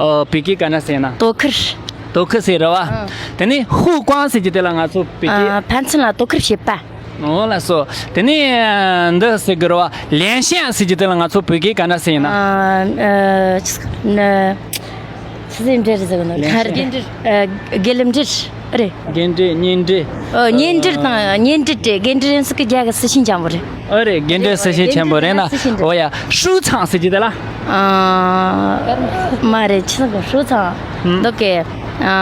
ཨ་བོད་སྐད་ག་འདྲ་ཟེར་ན། དོ་ཁུར། དོ་ཁུར་ཟེར་རེད་བ། ཨང་། དེ་ནས་互关ཟེར་གྱི་དེ་ལ་ང་ཚོ་བོད་སྐད། ཨ་ཕན་ཚུན་ལ་དོ་ཁུར་བྱེད་པ། འོ་ལགས་སོ། དེ་ནས་འདི་ཟེར་གི་རེད་བ། 连线ཟེར་གྱི་དེ་ལ་ང་ཚོ་བོད་སྐད་ག་འདྲ་ཟེར་ཡིན་ན། ཨ་ཨ་ཆི་ན། ཆི་ཟེར་འབྲེལ་རེད་ཟེར་གི་ན། 连线། ཨ་རྒན་འབྲེལ་རེད། རྒན་འབྲེལ་གཉེན་འབྲེལ། ཨ་གཉེན་འབྲེལ་དང་གཉེན་འབྲེལ་རེད། རྒན་འབྲེལ་ཡིན་ཟེར་གི་རྒྱ་གི་སི་ཤིན་ཅང་པོ་རེད། ཨ་རེད། རྒན་འབྲེལ་སི་ཤིན་ཆེན་པོ་རེད་ན། རྒན་འབྲེལ་སི་ཤིན་ཅང་། ཨོ་ཡ། 收藏ཟེར་གྱི་དེ་ལ། ཨ་མ་རེད། ཆི་ཟེར་གི 收藏། ཧུམ། འདི་གི་ཨ་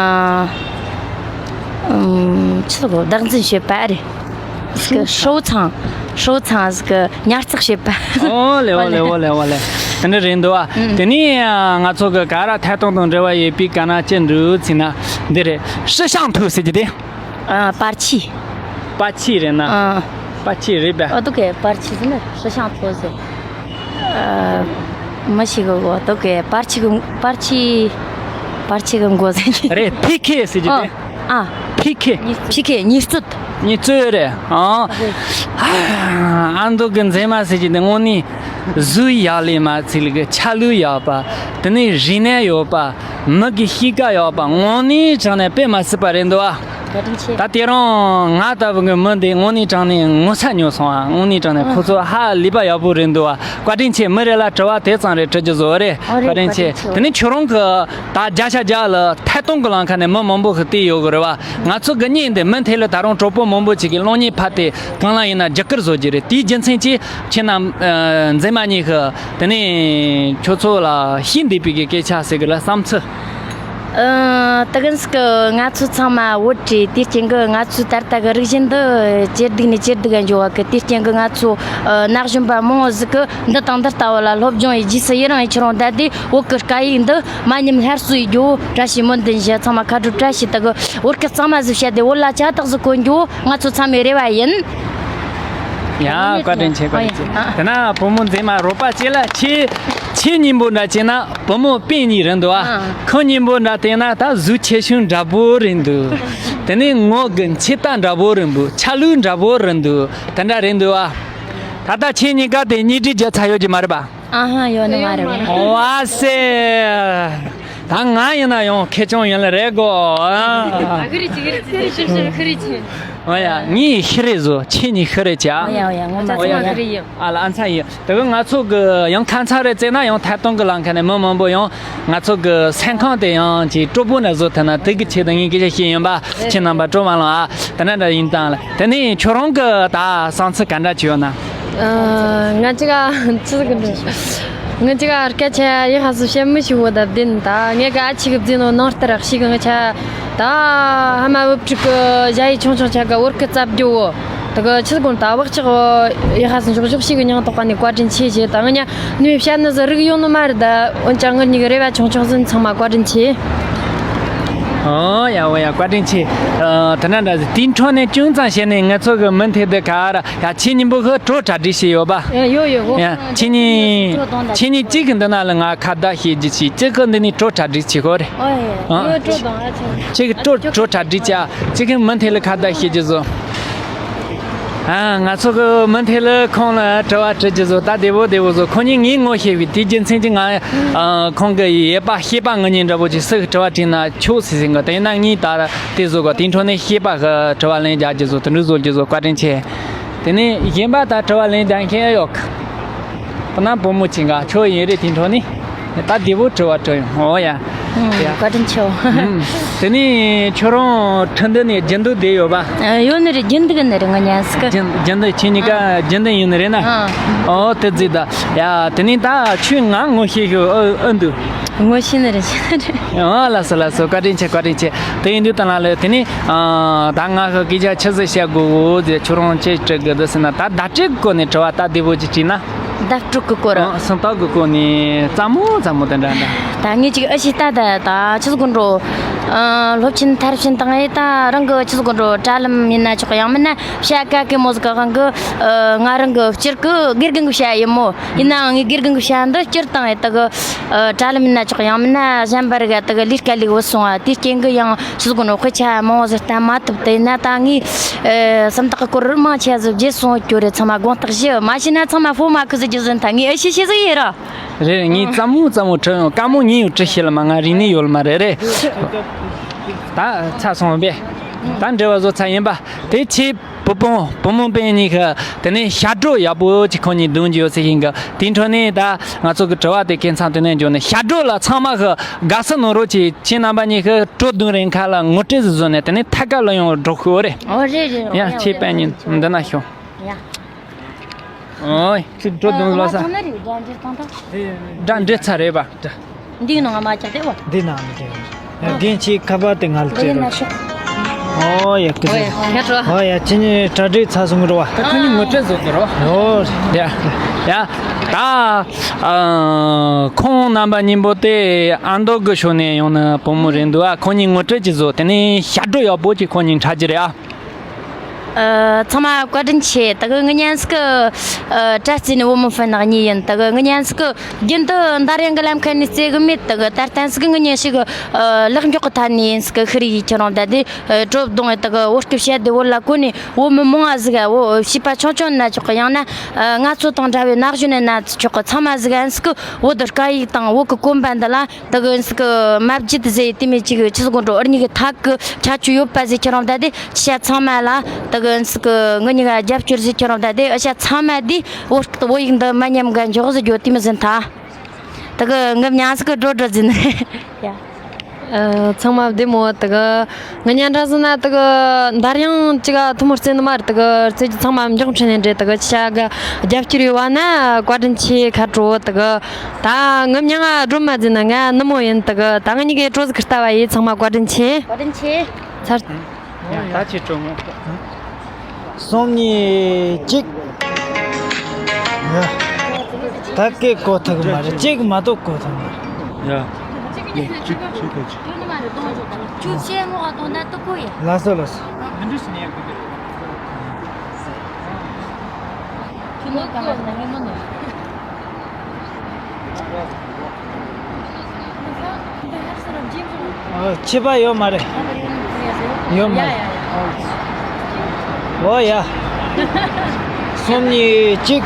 ཨམ་ཆི་ཟེར་གི་བདག་འཛིན་བྱེད་པ་རེད། 收藏། 收藏ཟེར་གི་ཉར་ཚགས་བྱེད་པ། ཨོ་ལེ་ཨོ་ལེ་ཨོ་ལེ་ཨོ་ལེ། དེ་འདྲ་རེད་འདུག་ཨ། ཨུམ། དེ་ནས་ང་ཚོ་གི་ག་ར་ཐད་གཏོང་དང་འབྲེལ་བ་ཡོད་པའི་ག་ན་ཅི་འདྲ་ཟེར་ན་འདི་རེད། 摄像头ཟེར་གྱི་དེ། ཨ་པར་ཆས། པར་ཆས་རེད་ན། ཨ། པར་ཆས་རེད་པས། ཨ་འདི་གི་པར་ཆས་ཟེར་ན་摄像头ཟེར། ཨ་མི་ཤེས་གི་གོ་འདི་གི་པར་ཆས་གི་པར་ཆས། པར་ཆས་གི་མགོ་ཟེར་གྱི། རེད། ཕི་ཁེ་ཟེར་གྱི་དེ། ཨ། ཨ། ཕི་ཁེ། ཕི་ཁེ་གཉིས་རྩོད། གཉིས་རྩོད་རེད། ཨ། ཨ་འདི་གི་མཛེས་མ་ཟེར་གྱི་དེ་དངོས་གནས་གཟུགས་ཡག་ལས་མ་ཚད་ལ་གི་ཆ་ལུགས་ཡག་པ། དེ་ནས་རིག་གནས་ཡོད་པ། མི་གི་གཤིས་ཀ་ཡག་པ། དངོས་གནས་དྲང་གནས་དཔེ་མ་སྲིད་པ་རེད་འདུག་ཨ། བཀའ་དྲིན་ཆེ། ད་དེ་རིང་ང་ལྟ་བུ་གི་མི་འདི་དངོས་གནས་དྲང་གནས་ངོ་ཚ་ཉོ་སོང་ཨ། དངོས་གནས་དྲང་གནས་ཨ། ཁོ་ཚོ་ཧ་ལས་པ་ཡག་པོ་རེད་འདུག་ཨ། བཀའ་དྲིན་ཆེ། མི་རེ་ལ་དྲི་བ་དེ་ཙམ་རེ་དྲི་རྒྱུ་བཟོ་རེད། ཨོ་རེད། བཀའ་དྲིན་ཆེ། བཀའ་དྲིན་ཆེ། དེ་ནས་ཁྱོད་རང་གི་ད་བརྒྱ་ཆ་བརྒྱ་ལ་ཐད་གཏོང་གི་ལམ་ཁ་ནས་མི་མང་པོ་ཞིག་བལྟས་ཡོད་གི་རེད་བ། ང་ཚོ་གི་བརྙན་འདི་མུ་མཐུད་ལ་ད་རུང་གྲོགས་པོ་མང་པོ་ཅིག་གིས་གློག་བརྙན་ཕབ་སྟེ་གང་ལ་ཡིན་ན་བརྒྱུད་སྐུར་བཟོ་རྒྱུ་རེད། དེའི་རྒྱུ་མཚན་གྱིས་ཁྱེད་རྣམས་ཨ་མཛེས་མ་གཉིས་ཤིག་དེ་ནས་ཁྱོད་ཚོ་ལ་ཤེས་འདོད་པའི་གི་སྐད་ཆ་ཟེར་གི་ལ་བསམ་ཚུལ། ཨ་ད་གིན་ཟིག་གི་ང་ཚོ་ཚང་མ་བོད་རེད། དེའི་རྐྱེན་གྱིས་ང་ཚོའི་ད་ལྟ་གི་རིག་གཞུང་འདི་ཇེ་སྡུག་ནས་ཇེ་སྡུག་ག་འགྱོ་བ་གི། དེའི་རྐྱེན་གྱིས་ང་ཚོ་ཨ་ན་གཞོན་པ་མང་བོ་ཟིག་གིས་འདི་དང་འདི་ལྟ་བུ་ལ་སློབ་སྦྱོང་ཡེད་རྗེས་སུ་ཡི་རང་ཡི་ཁྱེད་རང་བསྡད་དེ་བོད་གི་སྐད་ཡིག་འདི་མ་ཉམས་སླར་གསོ་ཡེད་རྒྱུ་བཀྲ་ཤིས་སྨོན་འདུན་ཞུ། ཚང་མ་ཁ་དྲོ་བཀྲ་ཤིས། ད་གི་བོད་སྐད་གཙང་མ་ཟིག་བཤད་དེ་བོད་ལ་ཕྱག་རྟགས་ཟིག་གོན་རྒྱུ་ང་ཚོ་ཚང་མའི་རེ་བ་ཡིན། ཡ་བཀའ་དྲིན་ཆེ། བཀའ་དྲིན་ཆེ། ཨ་ཡ། དེ་ན་བུ་མོ་མཛེས་མ་རོགས་པ་བྱེད་ལ། ཁྱེད་ཁྱེད་གཉིས་པོ་འདྲ་བྱས་ན་བུ་མོ་སྤུན་གཉིས་རེད་འདུག་ཨ། ཨ། ཁོ་གཉིས་པོ་འདྲ་བལྟས་ན་ད་གཟུགས་ཆེ་ཆུང་འདྲ་པོ་རེད་འདུག་དེ་ནས་ངོ་གི་མཆེ་སྟག་འདྲ་པོ་རེད་འདུག་ཆ་ལུགས་འདྲ་པོ་རེད་འདུག་དེ་འདྲ་རེད་འདུག་ཨ། ད་ལྟ་ཁྱེད་གཉིས་ཀ་དེ་གཉེན་སྒྲིག་བྱས་ཚར་ཡོད་ཀྱི་མ་རེད་པ། ཨ་ཧ། ཡོད་ནི་མ་རེད། ཨོ་ཨ་སེ། ད་ང་ཡིན་ན་ཡང་ཁེ་ཆུང་ཡིན་ལ་རེད་གོ། ཨ། ཨ་ཁི་རི་ཅི་ཁི་རི་ཅི་རི་ཤི་རི་ཤི་ཁི་རི་ཅི། ཨོ་ཡ། ངས་ཤི་རེ་བཟོ། ཁྱེད་གཉིས་ཤི་རེ་བྱ། ཨོ་ཡ་ཨོ་ཡ། ངོ་མ་ཨོ་ཡ། ཁི་རི་ཡིན། ཨ་ལ་ཨ་མཚན་ཡིན། དེ་གི་ང་ཚོ་གི་ཡང་ཁ་མཚར་རེ་བརྩིས་ན་ཡང་ཐད་གཏོང་གི་ལམ་ཁ་ནས་མི་མང་པོ་ཡང་ང་ཚོ་གི་སེམས་ཁམས་དེ་ཡང་ཅིག་སྤྲོ་པོ་ན་བཟོ་ཐུབ་ན་དེ་གི་ཆེད་དུ་ངས་སྐད་ཆ་བཤད་ཡིན་པ། ཁྱེད་རྣམ་པ་སྤྲོ་མ་ལངས་ཨ། དེ་འདྲ་འདྲ་ཡིན་སྟངས་ལ། དེ་ནས་ཁྱོད་རང་གི་ད་བསམ་ཚུལ་ག་འདྲ་ཅིག་ཡོད་ན། ཨ། ང་ཅིག་ཨ་ཅི་ཟིག་གི་འདྲ། ང་ཅིག་ཨ་སྐད་ཆ་ཡག་ཧ་སུ་བཤད་མི་ཤེས་བོ་ད་བདེན། ད་ངས་ག་ཨ་ཆི་གི་བརྫིས་ནོ་ནང་ལྟར་ཤེས་གི། ང་ཆ་ད་ཧ་མ་བུ་ཕྲུག་གི་ཞ་ཡི་ཆུང་ཆུང་ཆ་ག་བོད་སྐད་རྩ་བརྒྱུད་བོ། ད་གི་ཆི་གོང་ད་བག་ཆགས་ཡག་ཧ་སུ་འཇོག་འཇོག་ཤེས་གི། སྙིང་ཐོག་ནས་བཀའ་དྲིན་ཆེ་ཞེས། ད་ང་ཉ་ནུས་བཤད་ནི་ཟིག་རིག་ཡོང་ནི་མ་རེད། ད་འོན་ཀྱང་ངེད་གཉིས་གི་རེ་བ་ཆུང་ཆུང་ཟིན། ཚང་མ་བཀའ་དྲིན་ཆེ། ཨོ་ཡ་ཨོ་ཡ། བཀའ་དྲིན་ཆེ། ཨ། དེ་ན་འདྲ་ཟིག་དེའི་འཕྲོ་ནས་ཅུང་ཙམ་བཤད་ནས་ང་ཚོ་གི་མུ་མཐུད་དེ་ག་ར་ཡ་ཁྱེད་གཉིས་པོ་གི་བྲོ་གྲ་སྒྲིག་བྱས་ཡོད་པ། ཡ་ཡོད་ཡོད་གོ། ཡ་ཁྱེད་གཉིས་ཁྱེད་གཉིས་གཅིག་གི་འདི་ན་ལ་ང་ཁ་བརྡ་བྱེད་རྒྱུ་བྱས། གཅིག་གི་འདི་ནས་བྲོ་གྲ་སྒྲིག་བྱེད་གོ་རེད། ཨོ་ཡ་ཡ། ཨ། ཡོད་བྲོ་དང་ཨ་ཆེ། གཅིག་གི་བྲོ་བྲོ་གྲ་སྒྲིག་བྱ། གཅིག་གི་མུ་མཐུད་ལ་ཁ་བརྡ་བྱེད་རྒྱུ་བཟོ། ཨ། ང་ཚོ་གི་མུ་མཐུད་ལ་ཁོང་ལ་དྲི་བ་དྲི་རྒྱུ་བཟོ། ད་བདེ་བོ་བདེ་བོ་བཟོ། ཁོང་གཉིས་ངས་ངོ་ཤེས་པའི་དུས་རྒྱུ་མཚན་གྱིས་ང་ཨ་ཁོང་གི་ཡོད་པ་ཤེས་པ་ངེས་ཅན་འདྲ་པོ་ཅིག་སུ་གི་དྲི་བ་དྲིས་ན་ཆོག་ཟེར་ཟིན་གི། དེ་ན་ངས་ད་དེ་བཟོ་གི། དེའི་འཕྲོ་ནས་ཤེས་པ་གི་དྲི་བ་ལན་རྒྱག་རྒྱུ་བཟོ། དེ་འདྲ་བཟོ་རྒྱུ་བཟོ། བཀའ་དྲིན་ཆེ། དེ་ནས་གཞན་པ་ད་དྲི་བ་ལན་རྒྱག་མཁན་ཡོད་གི། ད་ན་བུ་མོ་ཅིག་ག་ཁྱོད་ཡིན་རེད། དེའི་འཕྲོ་ནས། ད་བདེ་བོ་དྲི་བ་དྲི་ཡོང་། ཨོ་ཡ། ཡ། བཀའ་དྲིན་ཆེའོ། དེ་ནས་ཁྱོད་རང་ཁྲི་འདི་ནས་རྒྱུན་དུ་བསྡད་ཡོད་པ། ཡོད་ནི་རེད། རྒྱུན་དུ་གི་ནི་རེད། ང་ཉན་སི་ཀི། རྒྱུན་རྒྱུན་དུ་ཁྱེད་གཉིས་ཀ་རྒྱུན་དུ་ཡིན་ནི་རེད་ན། ཨོ་དེ་རྫིག་ད། ཡ། དེ་ནས་ད་ཁྱོད་ང་ངོ་ཤེས་ཤོག་ཨ་ཨ་འདུག་ངོ་ཤེས་ནི་རེད། ཤེས་ནི་རེད། ཨོ་ལགས་སོ་ལགས་སོ། བཀའ་དྲིན་ཆེ། བཀའ་དྲིན་ཆེ། དེ་ཡིན་དུས་ད་ལ་ལས་དེ་ནས་ད་ང་གི་སྐད་ཆ་ཆི་ཟིག་བཤད་དགོས་འོ་ཟེར། ཁྱོད་རང་ཅི་དྲི་དགོས་འདུག་ཟེར་ན། ད་བརྡ་སྤྲོད་སྐོར་ནས་དྲི་བ་ད་བདེ་བོ་ཅིག་དྲིས་ན། བརྡ་སྤྲོད་ཀྱི་སྐོར། ཨ། སུམ་རྟགས་ཀྱི་སྐོར་ནས་སླ་མོ་སླ་མོ་དེ་འདྲ་འདྲ། ད་ངས་ཅིག་ཨ་ཞིག་ལྟ་ད་ད་ཆི་ཟིག་གོ་འགྲོ། ཨ། སློབ་ཆེན་མཐར་ཕྱིན་བཏང་ཡས་ད་རང་གི་ཆི་ཟིག་གོ་འགྲོ། དྲ་ལམ་ཡིན་ན་ཆོག་གི། ཡང་མིན་ན་བྱ་དཀའ་གི་མོ་ཟིག་གི་དབང་གིས། ཨ། ང་རང་གི་སྤྱིར་གི་དགེ་རྒན་གི་བྱ་ཡིན་མོ། ཡིན་ནའང་ངས་དགེ་རྒན་གི་བྱ་འདི་བསྐྱུར་བཏང་ཡས་ད་གི། ཨ། དྲ་ལམ་ཡིན་ན་ཆོག་གི། ཡང་མིན་ན་གཞན་པ་རིགས་ད་གི་ལས་ཀ་ལས་བུད་སོང་བ། དེའི་རྐྱེན་གི་ཡང་ཆི་ཟིག་གོ་འགྲོ། དཔེ་ཆ་མང་བོ་ཟིག་བལྟ་མ་ཐུབ། དེ་ཡིན་ན་ད་ངས། ཨ། སུམ་རྟགས་ཀྱི་སྐོར་མང་ཆེ་ཟིག་བརྗེད་སོང་ཡོད་རེད། ཚང་མ་དགོངས་དག་ཞུ། མ་ཤེས་ན་ཚང་མ་ཕོ་མ་ཁུ་ཟིག་རྒྱུ་ཟིན། ད་ངས་ཨེ་ཤེས་ཤེས་ཟིག་ཡིན་ར། རེད་རེད། ངས་སླ་མོ་སླ་མོ་དྲི་ཡོང་། དཀའ་མོ་ངས་ཡང་དྲི་ཤེས་ལ་མ། ང་རིག་གནས་ཡོད་ལ་མ་རེད། རེད། ད་ཚར་སོང་བས། ད་འབྲེལ་བ་བཟོ་ཚར་ཡིན་པ། དེ་ཆེ་བུ་སྤུན་བུ་མོ་སྤུན་གཉིས་ཀྱིས་དེ་ནས་ཞབས་བྲོ་ཡག་པོ་ཅིག་ཁོང་གཉིས་བརྡུང་རྒྱུ་ཡོད་ཟེར་ཡིན་གི། དེའི་འཕྲོ་ནས་ད་ང་ཚོ་གི་དྲི་བ་དེ་ཁྱེད་ཚང་དེ་ནས་འཇོག་ནས་ཞབས་བྲོ་ལ་ཚང་མ་གིས་དགའ་བསུ་གནང་རོགས་གྱིས། ཁྱེད་རྣམ་པ་གཉིས་ཀྱིས་བྲོ་བརྡུང་རན་ཁ་ལ་ངོ་སྤྲོད་ཟིག་བཟོས་ནས་དེ་ནས་ཐད་ཀར་ལ་ཡང་སྒྲོག་ཤོག་རེད། ཨོ་རེད་རེད། ཡ། ཨོ་ཡ། ཁྱེད་ཨོ་ཡ། དཔེ་ཉིན་འདི་ན་ཤོག་ཡ། ཨོ་ཡ། ཁྱེད་བྲོ་བརྡུང་ལ་ས། ཨ། ང་ཚང་ནི་རེད། སྒྲ་འདྲེ་བཏང་ཐང་། སྒྲ་འདྲེ་ཚ་རེད་པ། འདི་ནང་ང་མ་ཆ་དེ་བ། འདི་ནང་ང་དེ་བ། རྒན་ཁྱེད་ཁ་པར་དེ་ང་ལ་སྤྲད་རོགས། ཨོ་ཡ། ཁྱེད་ཚོ། ཨོ་ཡ། ཁྱེད་ཚོ། ཨོ་ཡ། ཁྱེད་གཉིས་གྲ་སྒྲིག་ཚར་སོང་གི་རེད་པ། ད་ཁོ་གཉིས་ངོ་སྤྲོད་བཟོ་དགོས་རེད་པ། ཨོ་ཡ། ཡ། ད་ཨ་ཁོང་རྣམ་པ་གཉིས་པོ་དེ་ཨ་མདོ་གི་ཕྱོགས་ནས་ཡོང་ནི་བུ་མོ་རེད་འདུག་ཨ། ཁོང་གཉིས་ངོ་སྤྲོད་ཅིག་བཟོ། དེ་ནས་ཞབས་བྲོ་ཡག་པོ་ཅིག་ཁོང་གཉིས་འཁྲབ་རྒྱུ་རེད་ཨ། ཨ། ཚང་མ་བཀའ་དྲིན་ཆེ། ད་གི་ངི་ཉན་སི་ཀི། ཨ། དྲ་རྩིས་ནས་བུ་མོ་ཧྥན་ནག་གཉིས་ཡིན། ད་གི་ངི་ཉན་སི་ཀི་རྒྱུན་དུ་འདར་དབྱངས་གི་ལམ་ཁ་ནས་རྩེ་གི་མེད། ད་གི་ད་ལྟ་སི་ཀི་ངི་ཉན་ཞིག་ཨ། ལེགས་མགྱོགས་གི་ཐད་ནས་ཡིན་སི་ཀི་ཤི་རི་ཡི་ཁྱེད་རང་ད་དེ། ཨ། གྲོ་བརྡུང་ད་གི་བོད་སྐད་བཤད་དེ་བོད་ལ་གོ་ནས་བོད་མི་མང་ང་ཟིག་བོད་བྱིས་པ་ཆུང་ཆུང་ན་ཆོག་གི། ཡང་ན་ཨ། ང་ཚོ་དང་འདྲ་བའི་ན་གཞོན་ན་ཆོག་གི། ཚང་མ་ཟིག་ཡིན་སི་ཀི་བོད་སྐད་ཡིག་དང་བོད་གི་གོམ་པ་འདི་ལ། ད་གི་ཡིན་སི་ཀི་མ་བརྗེད་ཟེར་དེ་མོ་ཅིག་ཆི་ཟིག་གོ་འགྲོ། ཨུ་གཉིས་ཀྱི་ཐད་ཀྱི་ཁྱད་ཆོས་ཡོད་པ་ཟིག་ཁྱེད་རང་ད་དེ་ཤ་ཚང་མ་ལ་ད་གི་ཡིན་སི་ཀི་ངི་གཉིས་ཀ་རྒྱབ་སྐྱོར་ཟིག་ཁྱེད་རང་ད་དེ་ཨུ་ཤ་ཚང་མ་དེ་བོད་སྐད་བོད་ཡིག་འདི་མ་ཉམས་ག་འཇོག་ཟིག་རྒྱུ་དེ་མོ་ཟིན་ཐལ། ད་གི་ངི་མྱང་སི་ཀི་འགྲོ་འགྲོ་ཟིན། ཡ། ཨ། ཚང་མ་བདེ་མོ། ད་གི་ང་ཉན་འདྲ་ཟིན་ན་ད་གི་འདར་དབྱངས་ཅིག་ག་ཐུ་མོ་རྩེ་ནི་མ་རེད། ད་གི་རྩེ་རྒྱུ་ཚང་མ་མགྱོགས་འཕྲིན་ནས་འདྲེ། ད་གི་ཤ་ག་རྒྱབ་སྐྱོར་ཡོད་པ་ན་བཀའ་དྲིན་ཆེ། ཁ་དྲོ། ད་གི་ད་ངི་མྱང་ང་སྒྲོལ་མ་ཟིན་ན་ང་ནུ་མོ་ཡིན། ད་གི་ད་ངི་གཉིས་ཀའི་གྲོ་ཟིག་ཁུར་ལྟ་བ་ཡིན། ཚང་མ་བཀའ་དྲིན་ཆེ། བཀའ་དྲིན་ཆེ། ཚར། ཡ། ད་ཁྱེད་གྲོ་མོ། གསུམ་གཉིས་གཅིག་ཡ། ད་སྐད་གོ་ཐུབ་མ་རེད། གཅིག་མ་གཏོགས་གོ་ཐུབ་མ་རེད། ཡ། གཅིག་གཅིག་གཅིག་གཅིག་ལགས་སོ་ལགས་སོ། ཨ། ཕྱི་པ་ཡོད་མ་རེད། ཡོད་མ་རེད། ཨོ་ཡ། གསུམ་གཉིས་གཅིག་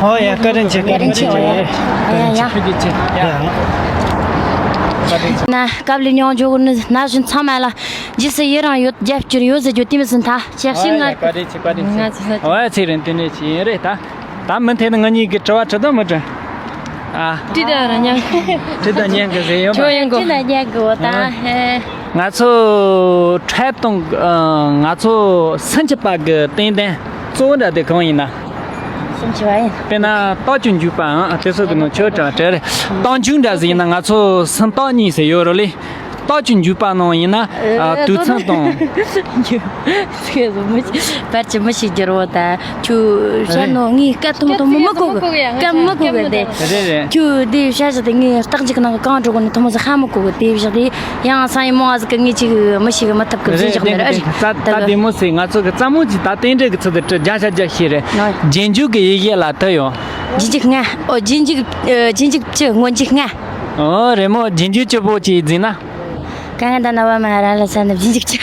ཨོ་ཡ། བཀའ་དྲིན་ཆེ། བཀའ་དྲིན་ཆེ། ཨོ་ཡ་ཡ། ཡ་ཡ། ཕུལ་རྒྱུ་ཆེ། ཡ། ཡ། བཀའ་དྲིན་ཆེ། ན་སྐབས་ལས་མྱོང་འཇོག་ནི་ན་བཞིན་ཚང་མ་ལ་རྗེས་སུ་ཡི་རང་ཡོད། རྒྱབ་སྐྱོར་ཡོད་ཟེར་རྒྱུ་དེ་མི་ཟིན་ཐ། ཞབས་ཞུ། ང་། བཀའ་དྲིན་ཆེ། བཀའ་དྲིན་ཆེ། ང་ཚོ་ས། ཨོ་ཡ། ཚེ་རིང་དེ་ནས་ཅི་ཡིན་རེད་ད། ད་མུ་མཐུད་ནས་ང་གཉིས་ཀྱི་དྲི་བ་དྲི་དང་མི་དྲི། ཨ། དྲི་དང་ར་ཉང་། དྲི་དང་ཉན་གི་ཟེར་ཡོད་པ། ཁྱོད་ཡིན་གོ། དྲི་དང་ཉན་གི་འོ་ད། ཨ། ཧེ། ང་ཚོ་འཕྲལ་དང་། ཨ། ང་ཚོ་སུམ་ཅུ་པ་གི་ཏན་ཏན་གཙོ་བོ་འདྲ་དེ་གང་ཡིན་ན། སུམ་ཅུ་པ་ཡིན། དཔེར་ན་རྟགས་ཀྱི་འཇུག་པའང་དེ་ཚོ་གི་ནང་ཆོས་དྲ་དྲ་རེད། རྟགས་འཇུག་འདྲ་ཟིག་ཡིན་ན་ང་ཚོ་སུམ་རྟགས་གཉིས་ཟེར་ཡོད་རེད་ལེ། རྟགས་ཀྱི་འཇུག་པ་ནང་ཡིན་ན། ཨ། དུས་མཚམས་དང་། ཁྱོད་བར་གྱི་མི་ཞིག་བསྒྱུར་བ་དང་། ཁྱོད་ཤར་ནོ་ངའི་སྐད་ཐུང་ཐུང་མི་མི་གོ་གི། སྐད་མི་གོ་གི་དེ། རེད་རེད། ཁྱོད་དེ་ཤར་ཞིག་དེ་ངའི་རྟགས་འཇུག་ནང་གི་གང་འགྲོ་གི་ནི་ཐུང་མི་ཟིག་ཧ་མི་གོ་གི། དེ་བཞག་དེ་ཡང་སང་ཉིན་མོ་ཨ་ཟིག་གི་ངས་ཅིག་མི་ཞིག་གི་མི་ཐུབ་གི་ཟིག་བཞག་ནི་རེད། རེད། ད་ད་དེ་མོ་ཟིག་ང་ཚོ་གི་རྩ་མོ་ཅིག་ད་རྟེན་འབྲེལ་གི་ཚུལ་དུ་བརྒྱ་ཆ་བརྒྱ་ཤེས་རེད། རྗེས་འཇུག་གི་ཡི་གེ་ལ་དུ་ཡོད། རྗེས་འཇུག་ལྔ། ཨོ། རྗེས་འཇུག་ཨ། རྗེས་འཇུག་བཅུ། སྔོན་འཇུག་ལྔ། ཨོ། རེད་མོ། རྗེས་འཇུག་བཅུ་པོ་ཅིག་འཛིན་ན། གང་ད་ན་བ་མ་ར་ལ་ས་ནི་རྗེས་འཇུག་བཅུ།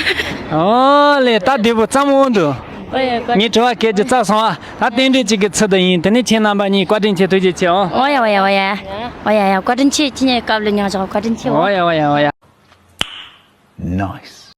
ཨོ་ལེ། ད་དེ་པོ་ཙམ་འོང་འདུག། ཨོ་ཡ། བཀའ། ངའི་དྲི་བ་སྐད་ཀྱི་རྩ་སོང་ཨ། ད་རྟེན་འབྲེལ་གཅིག་གི་ཚུལ་དུ་ཡིན། དེ་ནས་ཁྱེད་རྣམ་པ་གཉིས་བཀའ་དྲིན་ཆེ། ཐུགས་རྗེ་ཆེ་ཨོ། ཨོ་ཡ། ཨོ་ཡ། ཨོ་ཡ། ཨོ་ཡ་ཡ། བཀའ་དྲིན་ཆེ། ཁྱེད་གཉིས་སྐབས་ལ་མྱོང་བཞག་བཀའ་དྲིན་ཆེ་ཨོ། ཨོ་ཡ། ཨོ་ཡ། ཨོ་ཡ། Nice.